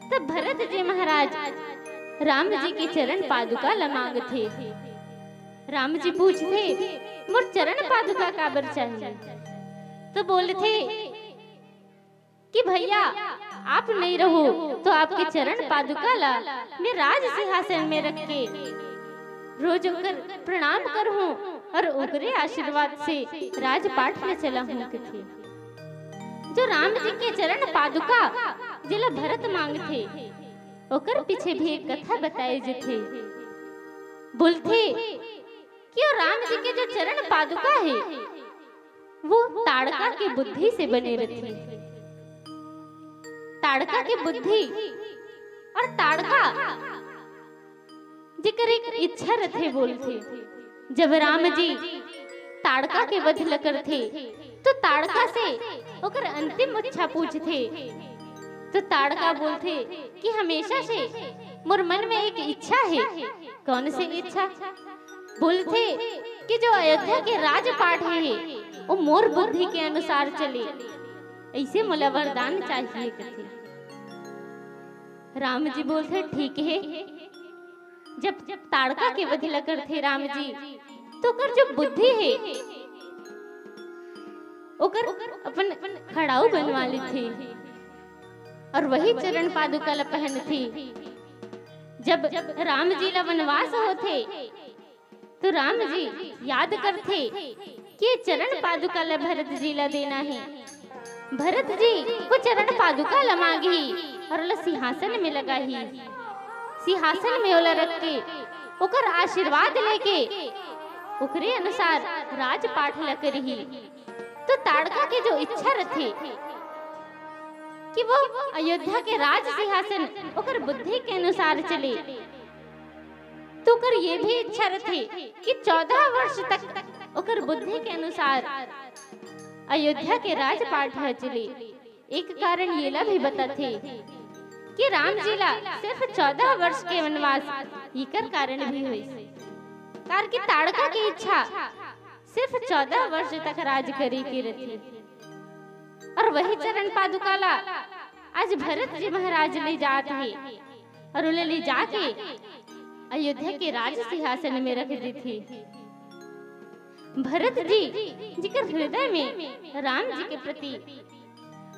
तब भरत जी महाराज राम जी के चरण पादुका ला मांगथे। राम जी पूछथे, "मोर चरण पादुका काबर चाहिए?" तो बोलथे कि भैया, आप नहीं रहो तो आपके चरण पादुका ला मैं राज सिंहासन में रख के रोज ओकर प्रणाम करहूं और ओकरे आशीर्वाद से राजपाट में चला हूं कथे। जो राम जी के चरण पादुका जेला भरत मांगथे, ओकर पीछे भी एक कथा बताए जथे। बोलथे कि वो राम जी के जो चरण पादुका है, वो ताड़का के बुद्धि से बने रथे। ताड़का के बुद्धि और ताड़का जेकर एक इच्छा रथे बोलथे। जब राम जी ताड़का के वध ल करथे, तो ताड़का से ओकर अंतिम इच्छा पूछथे। तो ताड़का बोलथे कि हमेशा से मोर मन में एक इच्छा है। कौन सी इच्छा? बोलथे कि जो अयोध्या के राजपाट है, वो मोर बुद्धि के अनुसार चले, ऐसे मोला वरदान चाहिए कथे। राम जी बोलथे, "ठीक है।" जब ताड़का के वध ल करथे राम जी, तो ओकर जो बुद्धि है, ओकर अपन खड़ाऊ बनवा लेथे और वही चरण पादुका ल पहनथे। जब राम जी ला वनवास होथे, तो राम जी याद करथे कि ये चरण पादुका ला भरत जी ला देना है। भरत जी वो चरण पादुका ला मांगही और ओला सिंहासन में लगाही। सिंहासन में ओला रख के ओकर आशीर्वाद लेके ओकरे अनुसार राजपाट ला करही। तो ताड़का के जो इच्छा रथे कि वो अयोध्या के राज सिंहासन ओकर बुद्धि के अनुसार चले, तो ओकर ये भी इच्छा रथे कि चौदह वर्ष तक ओकर बुद्धि के अनुसार अयोध्या के राजपाट ह चले। एक कारण येला भी बताथे कि राम जी ला सिर्फ चौदह वर्ष के वनवास एकर कारण भी होइस, कार कि ताड़का के इच्छा सिर्फ चौदह वर्ष तक राज करे के रथे। और वही चरण पादुका ला आज भरत जी महाराज ले जात हे और ओला ले जाके अयोध्या के राज सिंहासन में रख देथे। भरत जी जेकर हृदय में राम जी के प्रति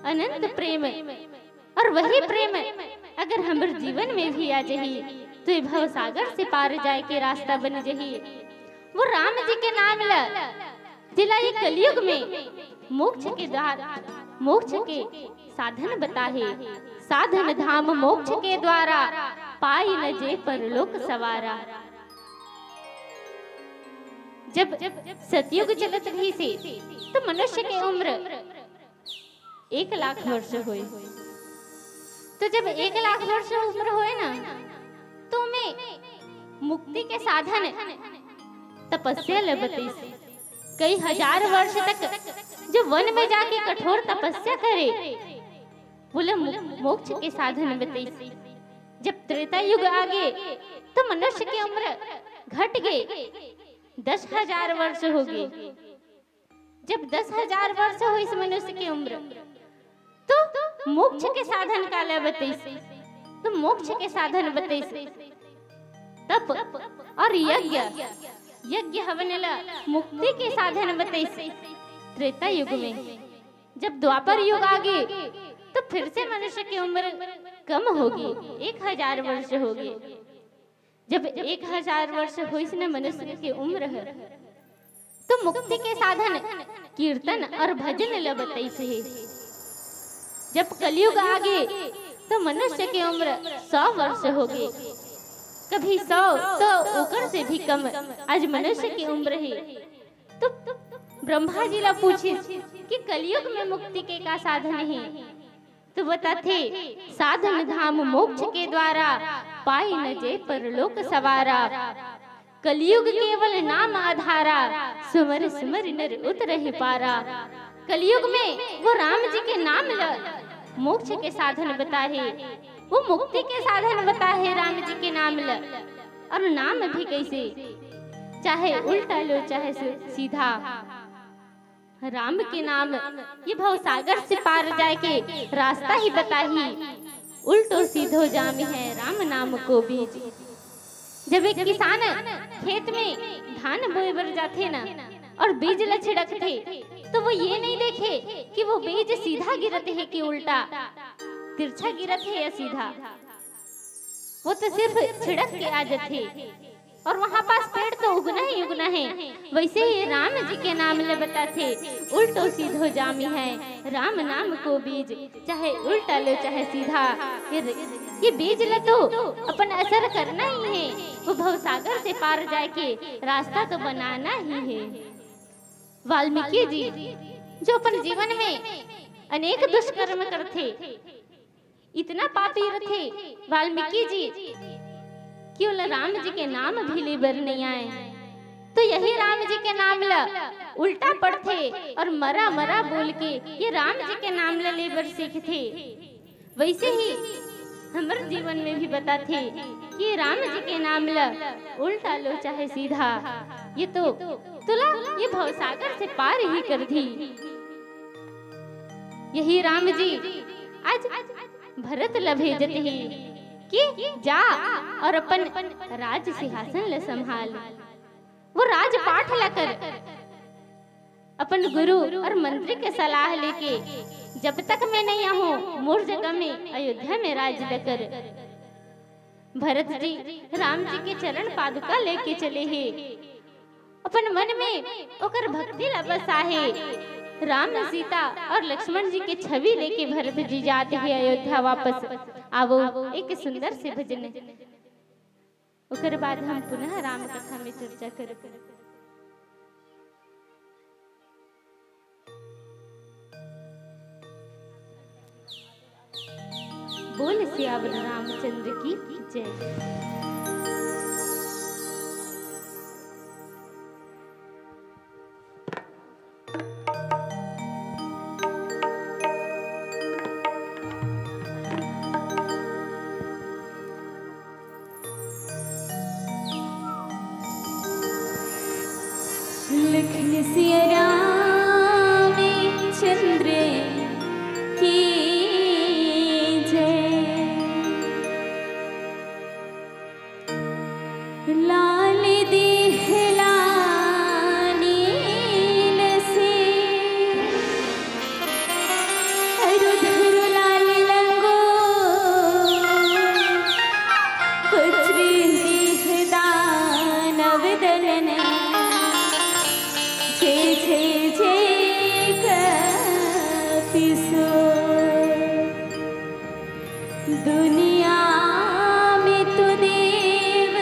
अनंत प्रेम, और वही प्रेम अगर हमर जीवन में भी आ जाही, तो ये भव सागर से पार जाए के रास्ता बन जाही। वो राम जी के नाम ल, जेला ये कलयुग में मोक्ष के द्वार, मोक्ष के साधन बताहे। साधन धाम मोक्ष के द्वारा, पाई न जे परलोक सवारा। जब सतयुग चलत रहिसे, तो मनुष्य के उम्र एक लाख वर्ष होय। तो जब एक लाख वर्ष उम्र होय ना, तो ओमे मुक्ति के साधन तपस्या ल बतइस। कई हजार वर्ष तक जो वन में जाके कठोर तपस्या करे, वोला मो-, मोक्ष के साधन बतइस। जब त्रेता युग आगे, तो मनुष्य के उम्र घट गे, दस हजार वर्ष होगे। जब दस हजार वर्ष होइस मनुष्य के उम्र, तो मोक्ष के साधन काला बतइस? तो मोक्ष के साधन बतइस तप और यज्ञ। यज्ञ हवन ला मुक्ति के साधन बतइस त्रेता युग में। जब द्वापर युग आगे, तो फिर से मनुष्य के उम्र कम होगे, एक हजार वर्ष होगे। जब एक हजार वर्ष होइस न मनुष्य के उम्र ह, तो मुक्ति के साधन कीर्तन और भजन ल बतइस हे। जब कलयुग आगे, तो मनुष्य के उम्र सौ वर्ष होगे। कभी सौ, तो ओकर से भी कम आज मनुष्य की उम्र हे। तो ब्रह्मा जी ला पूछिस कि कलयुग में मुक्ति के का साधन हे? तो बताथे, साधन धाम मोक्ष के द्वारा, पाई न जे परलोक सवारा। कलयुग केवल नाम आधारा, सुमर सुमर नर उतरहि पारा। कलयुग में वो राम जी के नाम ल मोक्ष के साधन बताहे, वो मुक्ति के साधन बताहे राम जी के नाम ल। और नाम भी कैसे, चाहे उल्टा लो चाहे सु-, सीधा। राम के नाम ये भवसागर से पार जाए के रास्ता ही बताही। उल्टो सीधो जाम है राम नाम को बीज। जब एक किसान खेत में धान बोए बर जाथे ना, और बीज ल छिड़कथे, तो वो ये नहीं देखे कि वो बीज सीधा गिरत हे कि उल्टा, तिरछा गिरत हे या सीधा। वो तो सिर्फ छिड़क के आ जथे, और वहाँ पास पेड़ तो उगना ही उगना है। वैसे ही राम जी के नाम ल बताथे, उल्टो सीधो जामी है राम नाम को बीज, चाहे उल्टा लो चाहे सीधा। ये, ये बीज ल तो अपन असर करना ही है, वो भवसागर से पार जाए के रास्ता तो बनाना ही है। वाल्मीकि जी जो अपन जीवन में अनेक दुष्कर्म करथे, इतना पापी रथे वाल्मीकि जी कि ओला राम जी के नाम भी ले बर नहीं आए। तो यही राम जी के नाम ल उल्टा पढ़थे और मरा मरा बोल के ये राम जी के नाम ल ले बर सीखथे। वैसे ही हमर जीवन में भी बताथे कि राम जी के नाम ल उल्टा लो चाहे सीधा, ये तो तुला ये भवसागर से पार ही कर दी। यही राम जी आज भरत ल भेजत हे कि जा और अपन राज सिंहासन ल संभाल, वो राजपाट ल कर, अपन गुरु और मंत्री के सलाह लेके जब तक मैं नहीं आहूं मोर जगह में अयोध्या में राज ल कर। भरत जी राम जी के चरण पादुका लेके चले हे। अपन मन में ओकर भक्ति ला बसाहे। राम, सीता और लक्ष्मण जी के छवि लेके भरत जी जात हे अयोध्या वापस। आवो, एक सुंदर से भजन, ओकर बाद हम पुनः राम कथा में चर्चा करब। बोल सियावर रामचंद्र की जय। लखन सिया राम चंद्र की जय। लाल देहला नील से अरु धरु लाल लंगो वज्र देह दानव दलन। जय जय जय कपिसो। दुनिया में तू देव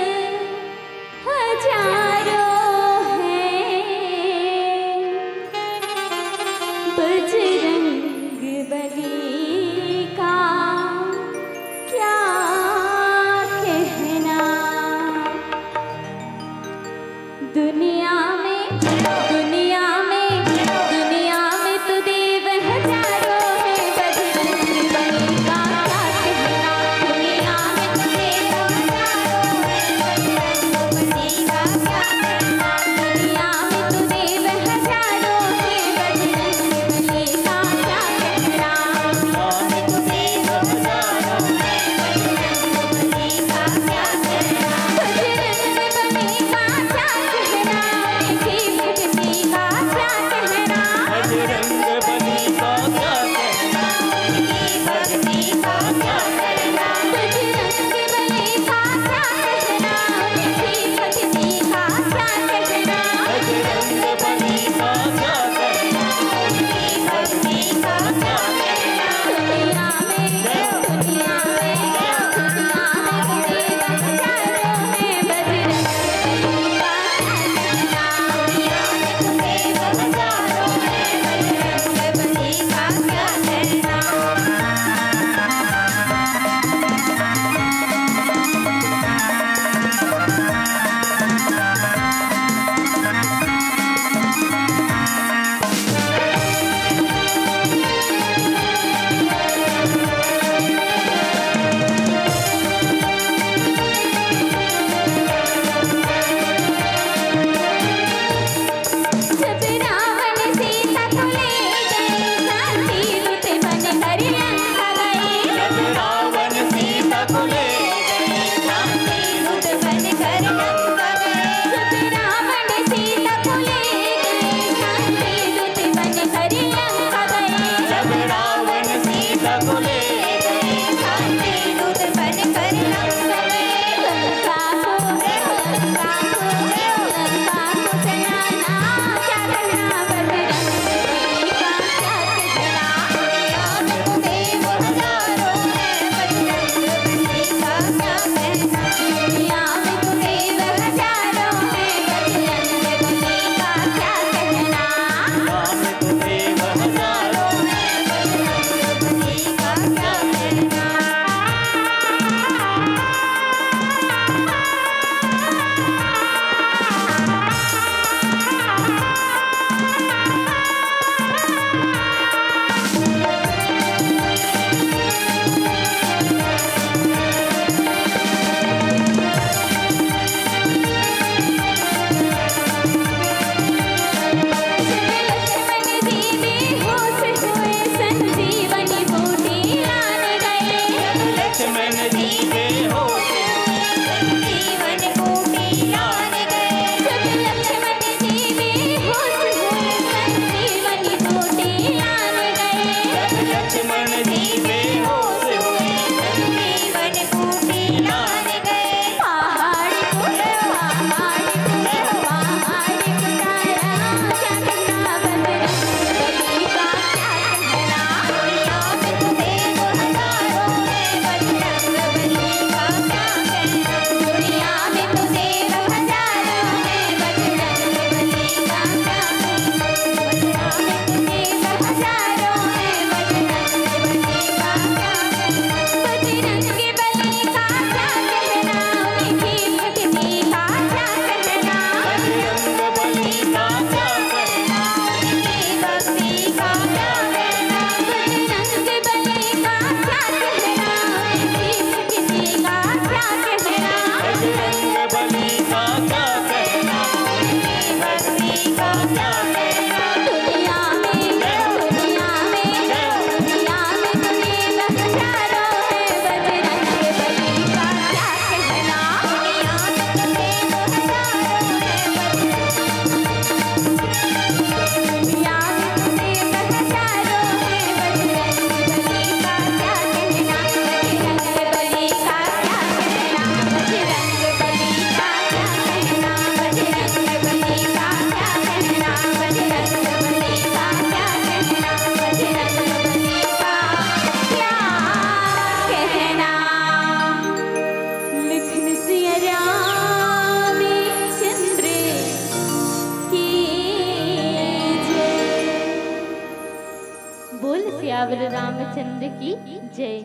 जय।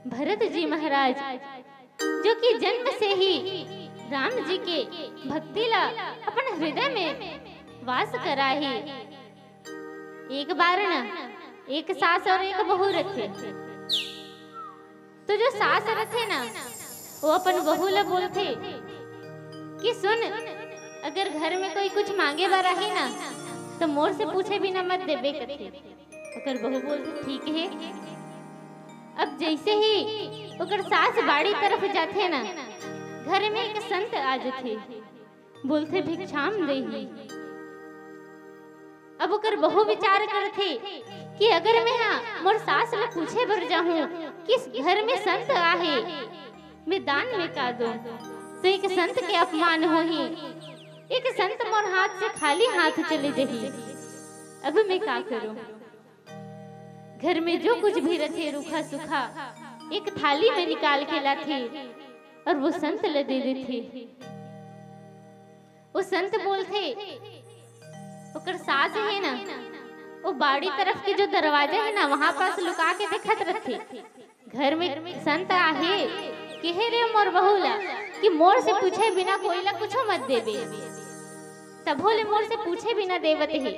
भरत जी महाराज, जो कि जन्म से ही राम जी के भक्ति ला अपन हृदय में वास करा हे। एक बार ना, एक सास और एक बहू रथे। तो जो सास रथे ना, वो अपन बहू ला बोलथे कि सुन, अगर घर में कोई कुछ मांगे बर आही ना, तो मोर से पूछे बिना मत देबे, कथे। ओकर बहू बोलथे, ठीक हे। अब जैसे ही ओकर सास बाड़ी तरफ जाथे ना, घर में एक संत आ जथे, बोलथे, भिक्षाम देहि। अब ओकर बहू विचार करथे कि अगर मैं हा मोर सास ला पूछे बर जाहूं कि इस घर में संत आहे, मैं दान में का दूं, तो एक संत के अपमान होही, एक संत मोर हाथ से खाली हाथ चले जही। अब मैं का करूं? घर में जो कुछ भी रथे, रूखा सूखा, एक थाली में निकाल के लाथे और वो संत ल दे देथे। वो संत बोलथे, ओकर सास हे ना, वो बाड़ी तरफ के जो दरवाजा हे ना, वहां पास लुका के देखत रथे। घर में संत आहे, कहे रे मोर बहू ला कि मोर से पूछे बिना कोई ला कुछो मत देबे। तभो ले मोर से पूछे बिना देवत हे,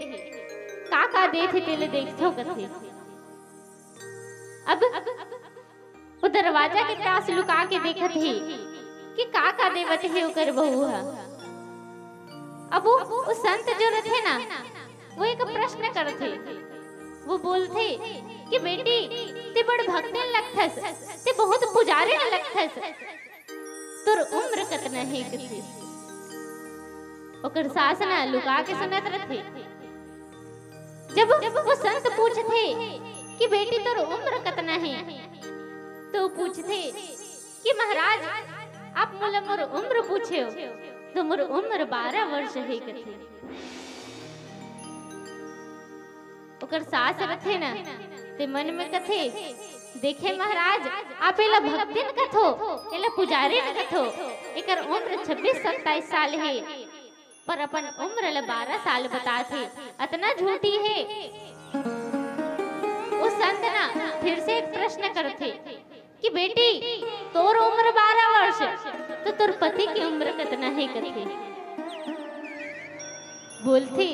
का का देथे तेले देखथो, कथे। अब वो दरवाजा के पास लुका के देखत हे कि का का देवत हे ओकर बहू ह। अब वो, वो संत जो रथे ना, वो एक प्रश्न करथे। वो बोलथे कि बेटी, ते बड़ भक्तिन लगथस, ते बहुत पुजारिन लगथस, तोर उम्र कतना हे, कथे। ओकर सास ना लुका के सुनत रथे। जब वो संत पूछथे कि बेटी, तोर उम्र कतना हे, तो पूछथे कि महाराज, आप मोला मोर उम्र पूछेव, तो मोर उम्र बारह वर्ष हे, कथे। ओकर सास रथे ना, ते मन में कथे, देखे महाराज, आप एला भक्तिन कथो, एला पुजारिन कथो, एकर उम्र छब्बीस सत्ताईस साल हे, पर अपन उम्र ल बारह साल बताथे, अतना झूठी हे। वो संत ना फिर से एक प्रश्न करथे कि बेटी, तोर उम्र बारह वर्ष, तो तोर पति के उम्र कतना हे, कथे। बोलथे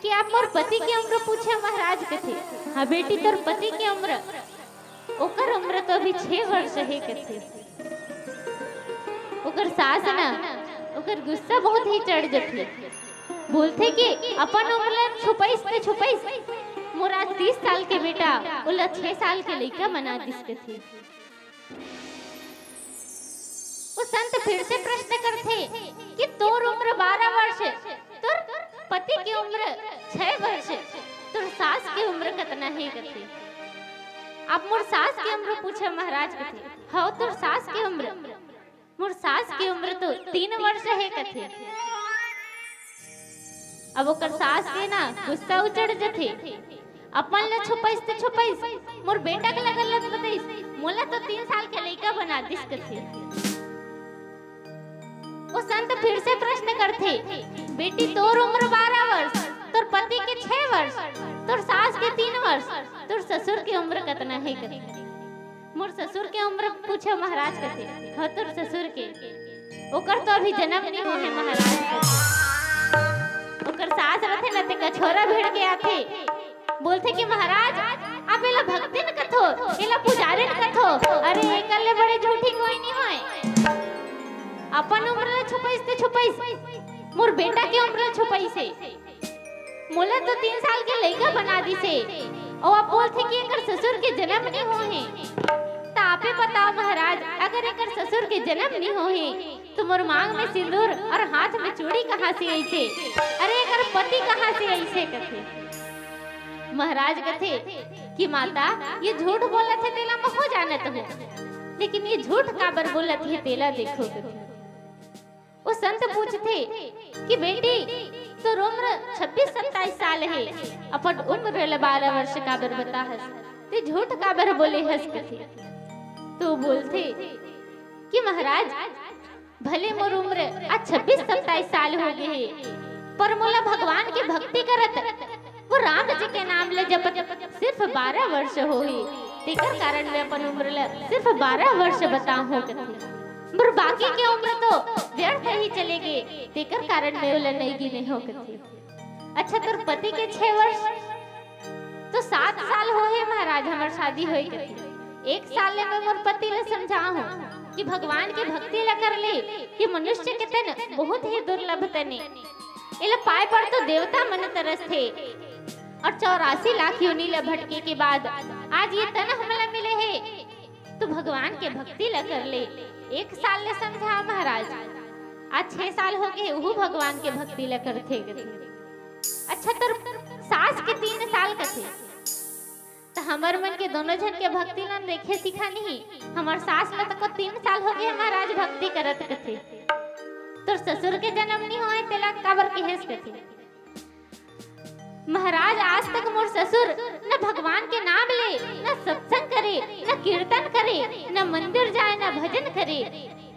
कि आप मोर पति के उम्र पूछे महाराज, कथे। हाँ बेटी, तोर पति के उम्र, ओकर उम्र तो अभी छह वर्ष हे, कथे। ओकर सास ना, ओकर गुस्सा बहुत ही चढ़ जथे। बोलथे कि अपन उम्र ला छुपाइस ते छुपाइस, मोर आज तीस साल के बेटा, ओला छह साल के लइका बना दिस, कथे। वो संत फिर से प्रश्न करथे कि तोर उम्र बारह वर्ष, तोर पति के उम्र छह वर्ष, तोर सास के उम्र कतना हे, कथे। आप मोर सास के उम्र पूछे महाराज, कथे। हव, तोर सास के उम्र। मोर सास के उम्र तो तीन वर्ष हे, कथे। अब ओकर सास के ना गुस्सा उचड़ जथे। अपन ल छुपाइस ते छुपाइस, मोर बेटा के लगन ल बताइस, मोला तो तीन साल के लइका बना दिस, कथे। वो संत फिर से प्रश्न करथे, बेटी, तोर उम्र बारह वर्ष, तोर पति के छह वर्ष, तोर सास के तीन वर्ष, तोर ससुर के उम्र कतना हे, कथे। मोर ससुर के उम्र पूछे महाराज, कथे। हव, तोर ससुर के। ओकर तो अभी जन्म नहीं होहे महाराज, कथे। ओकर सास रथे न, ते कछोरा भिड़ के आथे, बोलथे कि महाराज, आप एला भक्तिन कथो, एला पुजारिन कथो। अरे, एकर ले बड़े झूठी कोई नहीं होय। अपन उम्र ला छुपाइस ते छुपाइस, मोर बेटा के उम्र ला छुपाइस हे। मोला तो तीन साल के लइका बना दिस हे, अउ अब बोलथे कि एकर ससुर के जन्म नहीं होहे। त आपे बताओ महाराज, अगर एकर ससुर के जन्म नहीं होहे, तो मोर मांग में सिंदूर और हाथ में चूड़ी कहाँ से आइसे? अरे, एकर पति कहाँ से आइसे? कथे। महाराज कथे कि माता, ये झूठ बोलत हे, तेला महूं जानत हूं, लेकिन ये झूठ काबर बोलत हे, तेला देखो, कथे। वो संत पूछथे कि बेटी, तोर उम्र छब्बीस सत्ताईस साल हे, अपन उम्र ल बारह वर्ष काबर बताहस, ते झूठ काबर बोले हस, कथे। तो बोलथे कि महाराज, भले मोर उम्र आज छब्बीस सत्ताईस साल हो गे हे, पर मोला भगवान के भक्ति करत, वो राम जी के नाम ल जपत सिर्फ बारह वर्ष होही। तेकर कारण मैं अपन उम्र ला सिर्फ बारह वर्ष बताहूँ कथे। मोर बाकी के उम्र तो व्यर्थ ही चले गे, तेकर कारण मैं ओला नइ गिने हों कथे। अच्छा, तोर पति के छह वर्ष, तो सात साल होहे महाराज हमर शादी होए कथे। एक साल ले मैं मोर पति ला समझाहूँ कि भगवान के भक्ति ला कर ले, कि मनुष्य के तन बहुत ही दुर्लभ तने। एला पाए बर तो देवता मन तरसथे। और चौरासी लाख योनि ला भटके के बाद आज ये तन हमला मिले हे, तो भगवान के भक्ति ला कर ले। एक साल ले समझा महाराज, आज छह साल हो गे, उहू भगवान के भक्ति ला करथे। अच्छा, तोर सास के तीन साल कथे, त हमर मन के दोनों झन के भक्ति ला देखे सिखा नहीं। हमर सास ला तको तीन साल हो गे महाराज भक्ति करत कथे। तोर ससुर के जन्म नहीं होए, तेला काबर कहेस कथे। महाराज, आज तक मोर ससुर न भगवान के नाम ले, न सत्संग करे, न कीर्तन करे, न मंदिर जाए, न भजन करे।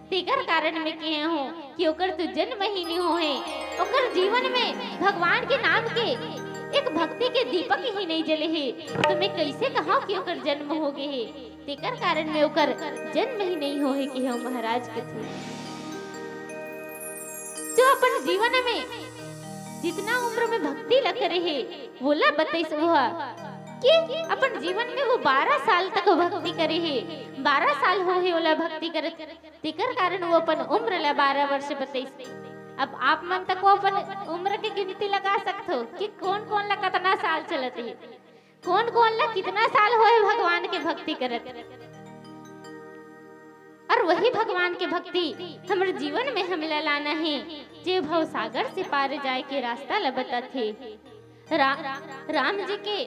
तेकर कारण मैं कहे हों कि ओकर तो जन्म ही नहीं होए, ओकर जीवन में भगवान के नाम के एक भक्ति के दीपक ही नहीं जले हे, तो मैं कैसे कहूँ कि ओकर जन्म हो गए हे? तेकर कारण मैं ओकर जन्म ही नहीं होए, कहे हों महाराज कथे। जो अपन जीवन में जितना उम्र में भक्ति ला करे हे, वोला बतइस ओहा कि अपन जीवन में वो बारह साल तक भक्ति करे हे, बारह साल हो हे ओला भक्ति करत, तेकर कारण वो अपन उम्र ला बारह वर्ष बतइस। अब आप मन तको अपन उम्र के गिनती लगा सकथो कि कोन कोन ला कतना साल चलत हे, कोन कोन ला कितना साल होए भगवान के भक्ति करत। और वही भगवान के भक्ति हमर जीवन में हमला लाना हे, जे भव सागर से पार जाए के रास्ता ला बताथे। रा-, राम जी के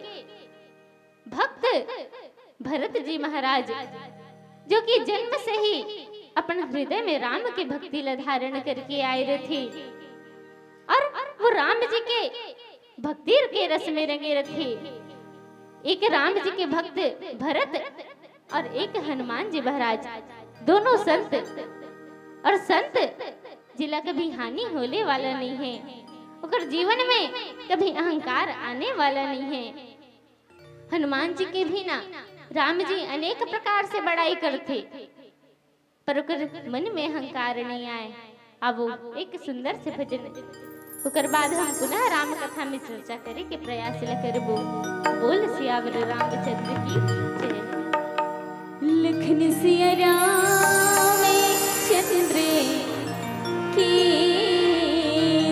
भक्त भरत जी महाराज, जो कि जन्म से ही अपन हृदय में राम के भक्ति ला धारण करके आए रथे, और वो राम जी के भक्ति के रस में रंगे रथे। एक राम जी के भक्त भरत और एक हनुमान जी महाराज, दोनों संत, और संत जिला कभी हानि होले वाला नहीं है, ओकर जीवन में कभी अहंकार आने वाला नहीं है। हनुमान जी के भी ना राम जी अनेक प्रकार से बड़ाई करथे, पर ओकर मन में अहंकार नहीं आए। अब वो एक सुंदर से भजन, ओकर बाद हम पुनः राम कथा में चर्चा करे के प्रयास ल करबो। बोल सियावर रामचंद्र की जय। लखन सिया राम चंद्र की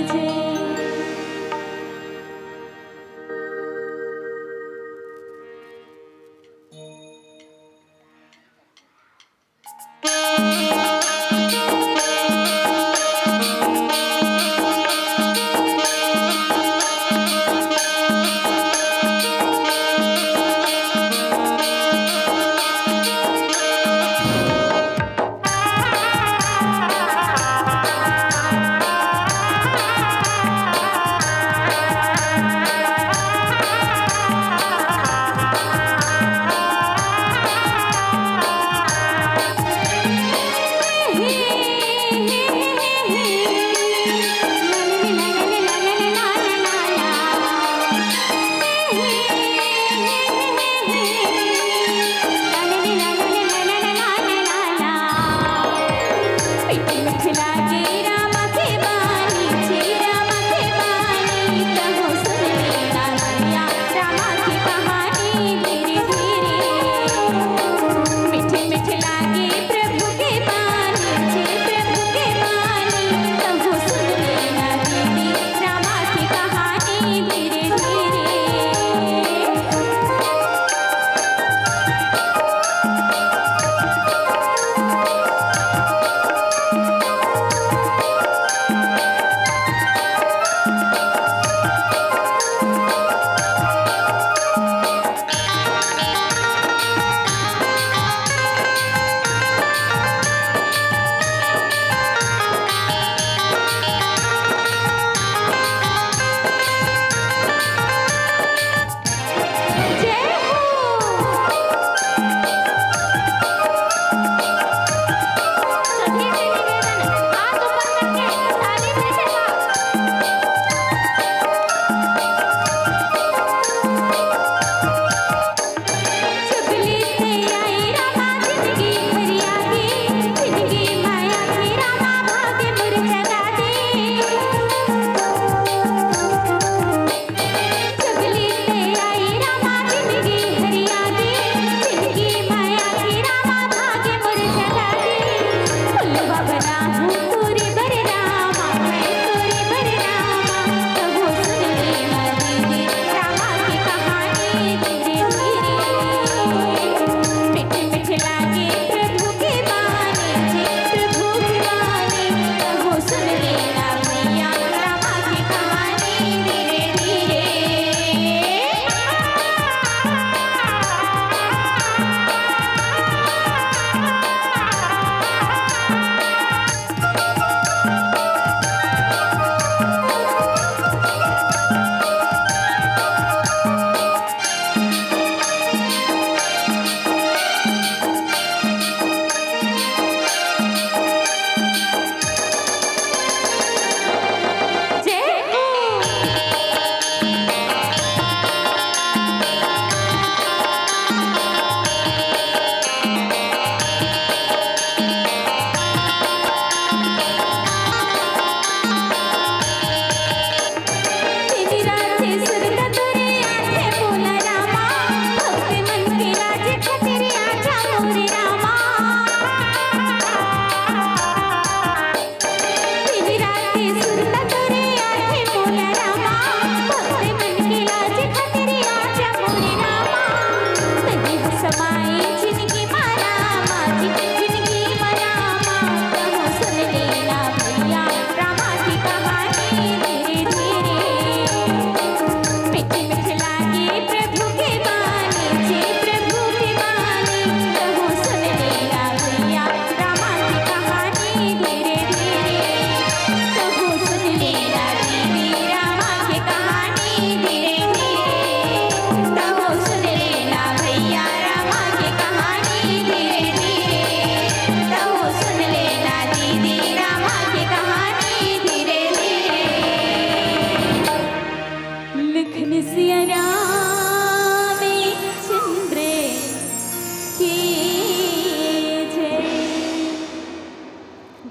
जय। तोरे बर रामा, मैं तोरे बर रामा, कहो सुन लेना दीदी, रामा के कहानी धीरे धीरे। मीठ मीठ लागे प्रभु के बानी जी, प्रभु के बानी, कहो सुन लेना भैया, रामा के कहानी धीरे धीरे।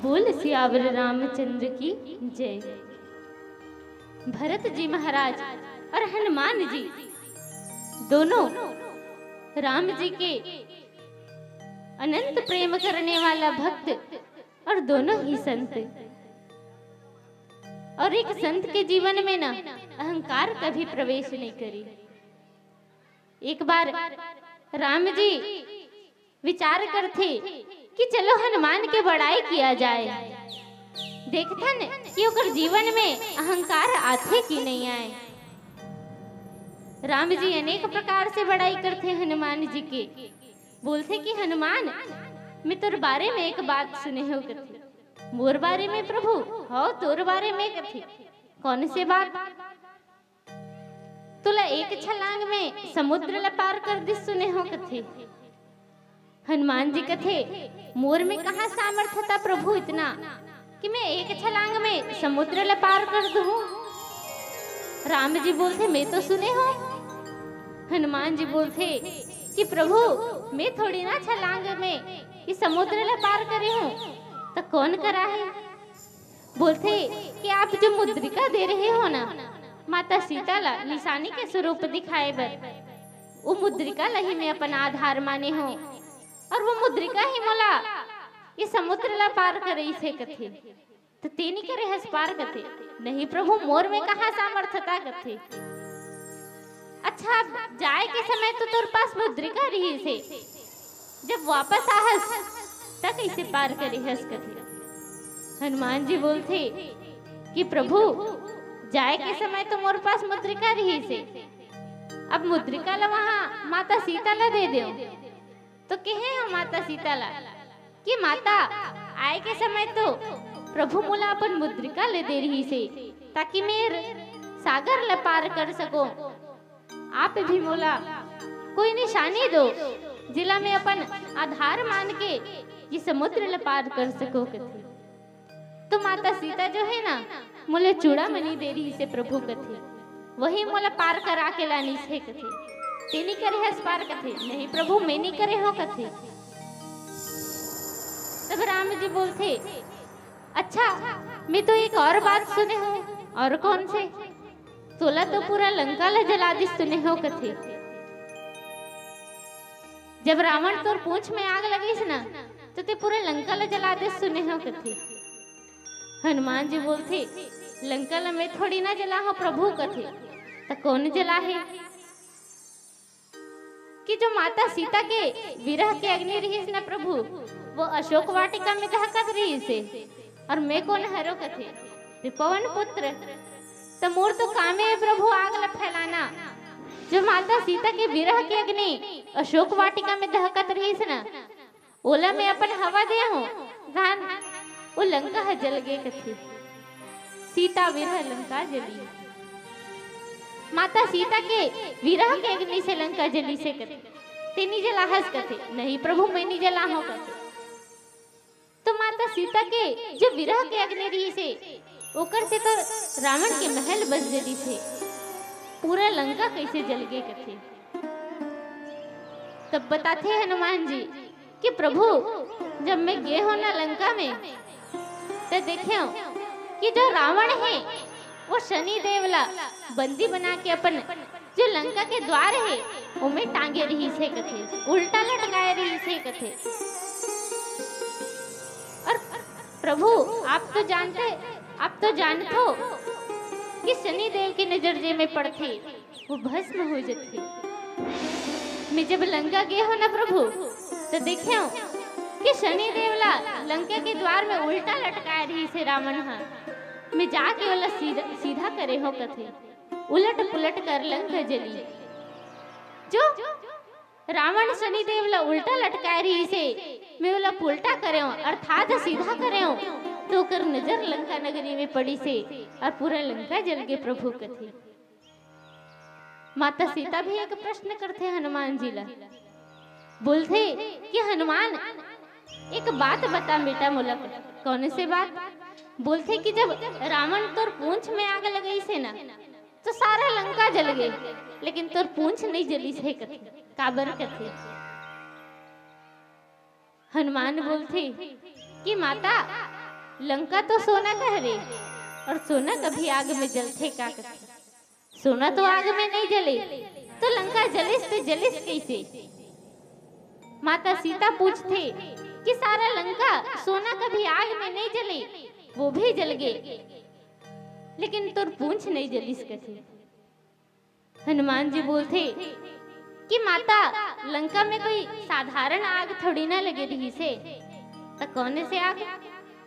बोल सियावर रामचंद्र की जय। भरत जी महाराज और हनुमान जी दोनों राम जी के अनंत प्रेम करने वाला भक्त और दोनों ही संत। और एक संत के जीवन में ना अहंकार कभी प्रवेश नहीं करी। एक बार राम जी विचार करथे कि चलो हनुमान के बड़ाई किया जाए, देखथन कि ओकर जीवन में अहंकार आथे कि नहीं आए। राम जी अनेक प्रकार से बड़ाई करथे हनुमान जी के, बोलथे कि हनुमान, मैं तोर बारे में एक बात सुने हो कथे। मोर बारे में प्रभु? हव, तोर बारे में कथे। कौन से बात? तोला एक छलांग में समुद्र ला पार कर दिस सुने हो कथे। हनुमान जी कथे, मोर में कहाँ सामर्थ्यता प्रभु इतना कि मैं एक छलांग में समुद्र ला पार कर दूं? राम जी बोलथे, मैं तो सुने हो। हनुमान जी बोलथे कि प्रभु, मैं थोड़ी ना छलांग में ये समुद्र ला पार करे हूँ, तो कौन करा है? बोलथे कि आप जो मुद्रिका दे रहे हो ना माता सीता ला निशानी के स्वरूप दिखाए बर, वो मुद्रिका ला ही मैं अपन आधार माने हो, और वो मुद्रिका ही मोला ये समुद्र ला पार करे इसे कथे। तो तेनी करे हस पार कथे, नहीं प्रभु, मोर में कहाँ सामर्थ्यता कथे। अच्छा, जाए के समय तो तोर पास मुद्रिका रही से, जब वापस आहस, त कइसे पार करे हस कथे। हनुमान जी बोलथे कि प्रभु, जाए के समय तो मोर पास मुद्रिका रही से, अब मुद्रिका ला वहाँ माता सीता ला दे देव। तो कहे हम माता सीता ला कि माता, आए के समय तो प्रभु मोला अपन मुद्रिका ले दे रही से, ताकि मेर सागर ला पार कर सको। आप भी मोला कोई निशानी दो, जिला में अपन आधार मान के ये समुद्र ल पार कर सको कथे। तो माता सीता जो है ना, मोला चूड़ामणि दे रही से प्रभु कथे, वही मोला पार करा के लानी से कथे। तेनी करे हस पार कथे, नहीं प्रभु, मैं नहीं करे हो कथे। तब राम जी बोलथे, अच्छा, मैं तो एक और बात सुने हूँ। और कौन से? तोला तो पूरा लंका ला जला दिस सुने हो कथे। जब रावण तोर पूंछ में आग लगिस ना, तो ते पूरा लंका ला जला दिस सुने हो कथे। हनुमान जी बोलथे, "लंका ल मैं थोड़ी ना जलाहूं प्रभु," कथे। "त कौन जलाहे?" कि जो माता सीता के विरह के अग्नि रहिस न प्रभु, वो अशोक वाटिका में दहकत रहिस हे, और मैं कौन हरों कथे, "हे पवन पुत्र, त मोर तो कामे हे प्रभु आग ल फैलाना।" जो माता सीता के विरह के अग्नि अशोक वाटिका में दहकत रहिस न, ओला मैं अपन हवा दे हूं, धान वो लंका ह जल गे कथे। सीता विरह लंका जली। माता सीता के विरह के अग्नि से लंका जली से कथे। तेनी जलाहस कथे, "नहीं प्रभु, मैं नहीं जलाहूं," कथे। तो माता सीता के जो विरह के अग्नि रहिस हे, ओकर से तो रावण के महल बस जली से, पूरा लंका कैसे जल गे कथे। तब बताथे हनुमान जी कि प्रभु, जब मैं गे हों ना लंका में, त देखेंव कि जो रावण हे, वो शनि देव ला बंदी बना के अपन जो लंका के द्वार हे, ओमे टांगे रहिस हे कथे, उल्टा लटकाए रहिस हे कथे। और प्रभु, आप तो जानते, आप तो जानथो कि शनि देव के नजर जे में पड़थे, वो भस्म हो जथे। मैं जब लंका गे हों ना प्रभु, त देखेंव कि शनि देव ला लंका के द्वार में उल्टा लटकाए रहिस हे रावण ह। मैं जाके ओला सीधा, सीधा करे हों कथे। उलट पुलट कर लंका जली। जो रावण शनि देव ला उल्टा लटकाए रहिस हे, मैं ओला पुलटा करेंव, अर्थात सीधा करेंव, तो ओकर नजर लंका नगरी में पड़िस हे और पूरा लंका जल गे प्रभु कथे। माता सीता भी एक प्रश्न करथे हनुमान जी ला, बोलथे कि हनुमान, एक बात बता बेटा मोला। कौन से बात? बोलथे कि जब रावण तोर पूंछ में आग लगाइस हे ना, तो सारा लंका जल गे, लेकिन तोर पूंछ नहीं जलिस हे कथे। काबर कथे? हनुमान बोलथे कि माता, लंका तो सोना के हरे, और सोना कभी आग में जलथे का कथे? सोना तो आग में नहीं जले, तो लंका जलिस ते जलिस कैसे? माता सीता पूछथे कि सारा लंका सोना कभी आग में नहीं जले, वो भी जल गे, लेकिन तोर पूंछ नहीं जलिस कथे। हनुमान जी बोलथे कि माता, लंका में कोई साधारण आग थोड़ी ना लगे रहिस हे, त कौन से आग?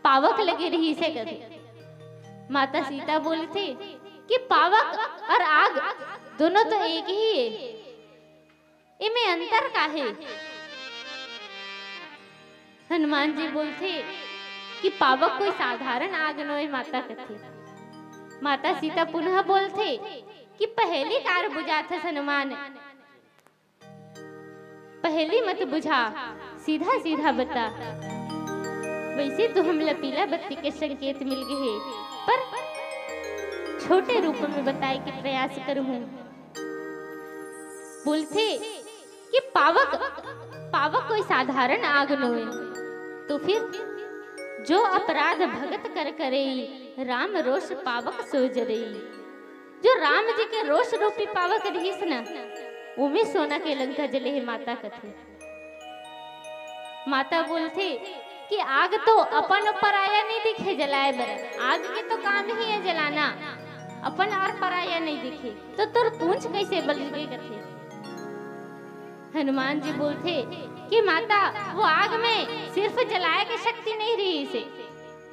पावक लगे रहिस हे कथे। माता सीता बोलथे कि पावक और आग दोनों तो एक ही हे, एमे अंतर का हे? हनुमान जी बोलथे कि पावक कोई साधारण आग नोय माता कथे। माता सीता पुनः बोलथे कि पहेली काबर बुझाथस हनुमान, पहेली मत बुझा, सीधा सीधा बता। वैसे तो हमला पीला बत्ती के संकेत मिल गे हे, पर छोटे रूप में बताए के प्रयास करहूं। बोलथे कि पावक, पावक कोई साधारण आग नोय, तो फिर जो अपराध भगत कर करई, राम रोष पावक सो जरई। जो राम जी के रोष रूपी पावक रहिस न, ओमे सोना के लंका जले हे माता कथे। माता बोलथे कि आग तो अपन पराया नहीं दिखे जलाए बर, आग के तो काम ही है जलाना, अपन और पराया नहीं दिखे, तो तोर पूंछ कैसे बल गे कथे। हनुमान जी बोलथे कि माता, वो आग में सिर्फ जलाए के शक्ति नहीं रहिस हे,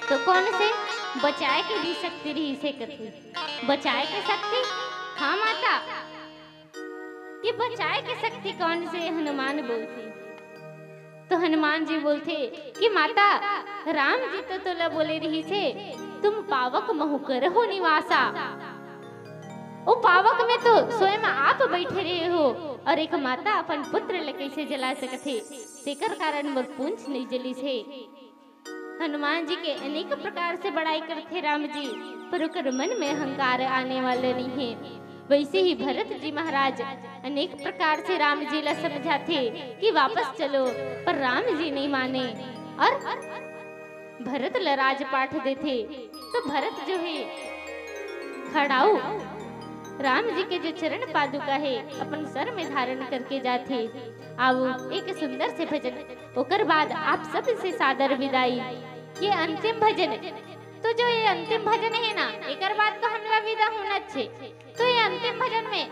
तो कौन से बचाए के भी शक्ति रहिस हे कथे। बचाए के शक्ति? हाँ माता, ये बचाए के शक्ति कौन से? हनुमान बोलथे। तो हनुमान जी बोलथे कि माता, राम जी तो तोला बोले रहिस हे, "तुम पावक महु करहु निवासा।" ओ पावक में तो स्वयं आप बैठे रहे हो और एक माता अपन पुत्र ल कैसे जला सकथे, तेकर कारण मोर पूंछ नहीं जलिस हे। हनुमान जी के अनेक प्रकार से बड़ाई करथे राम जी, पर ओकर मन में अहंकार आने वाला नहीं है। वैसे ही भरत जी महाराज अनेक प्रकार से राम जी ला समझाथे कि वापस चलो, पर राम जी नहीं माने और भरत ला राजपाट देथे। तो भरत जो है खड़ाऊ राम जी के जो चरण पादुका है अपन सर में धारण करके जाथे। आओ एक सुंदर से भजन, ओकर बाद आप सब से सादर विदाई। ये अंतिम भजन तो जो ये अंतिम भजन हे ना, एकर बाद तो हमला विदा होना छे। तो ये अंतिम भजन में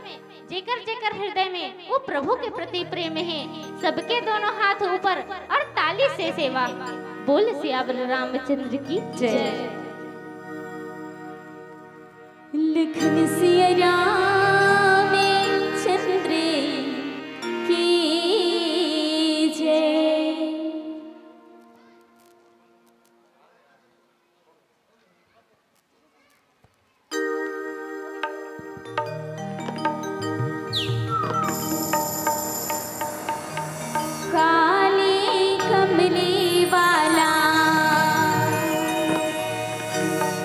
जेकर जेकर हृदय में वो प्रभु के प्रति प्रेम हे, सबके दोनों हाथ ऊपर और ताली से सेवा। बोल सियावर रामचंद्र की जय। लखन सिया रामचंद्र की जय। काली कमली वाला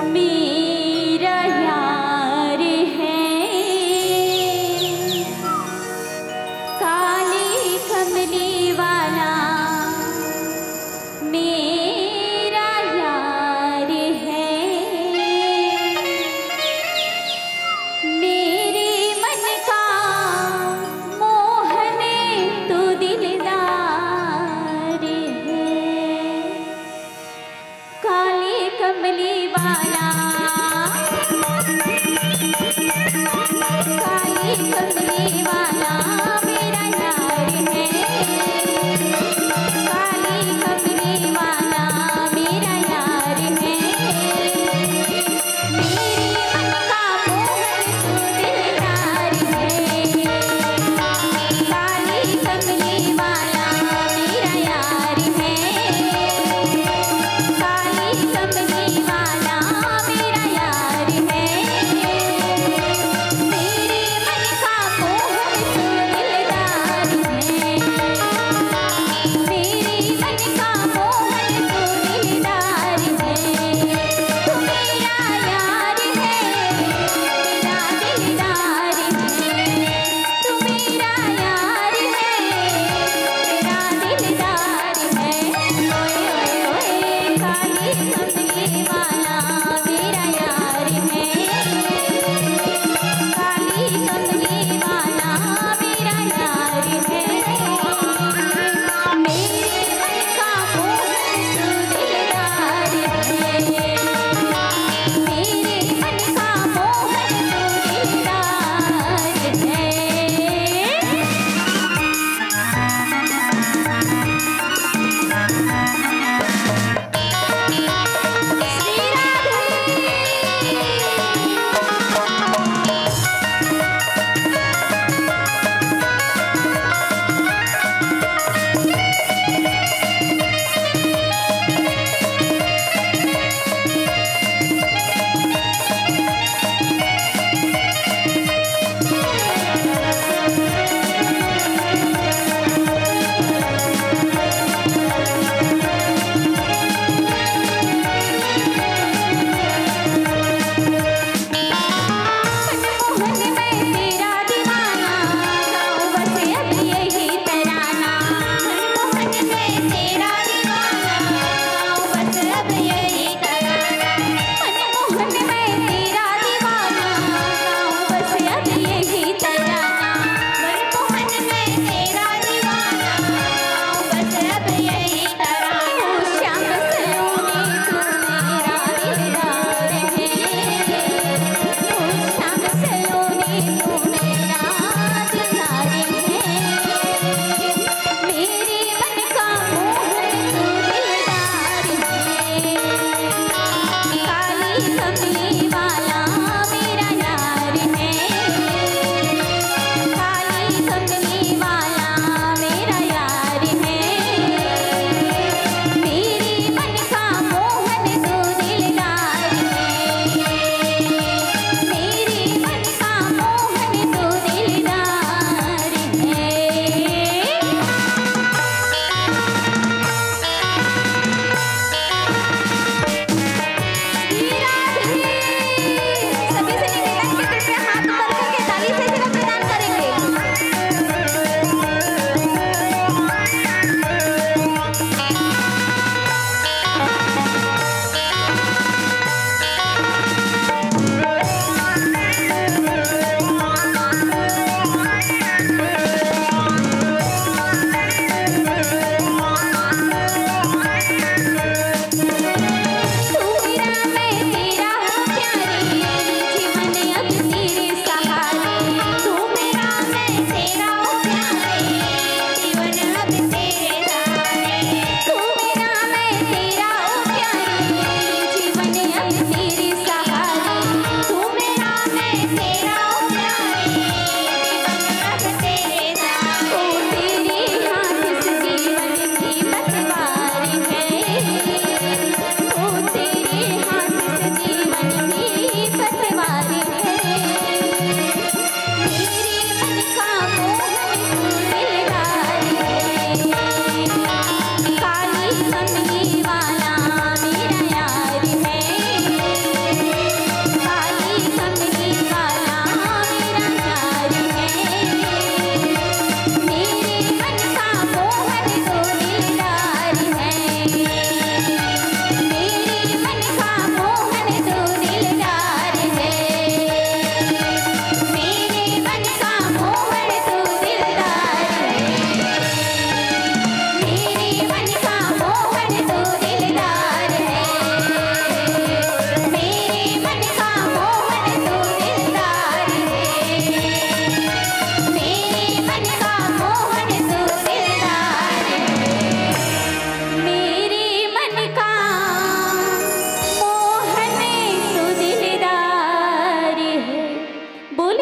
मेरा यार है। काली कमली वाला मेरा यार है। मेरे मन का मोहन तो दिलदार है। काली कमली वाला, काली कमली वाला मेरा यार है। काली कमली वाला मेरा यार है। मेरे मन का मोहन तो दिलदार है। काली कमली वाला मेरा यार है। काली कमली वाला मेरा यार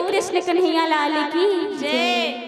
कृष्ण कन्हैया लाल की जय।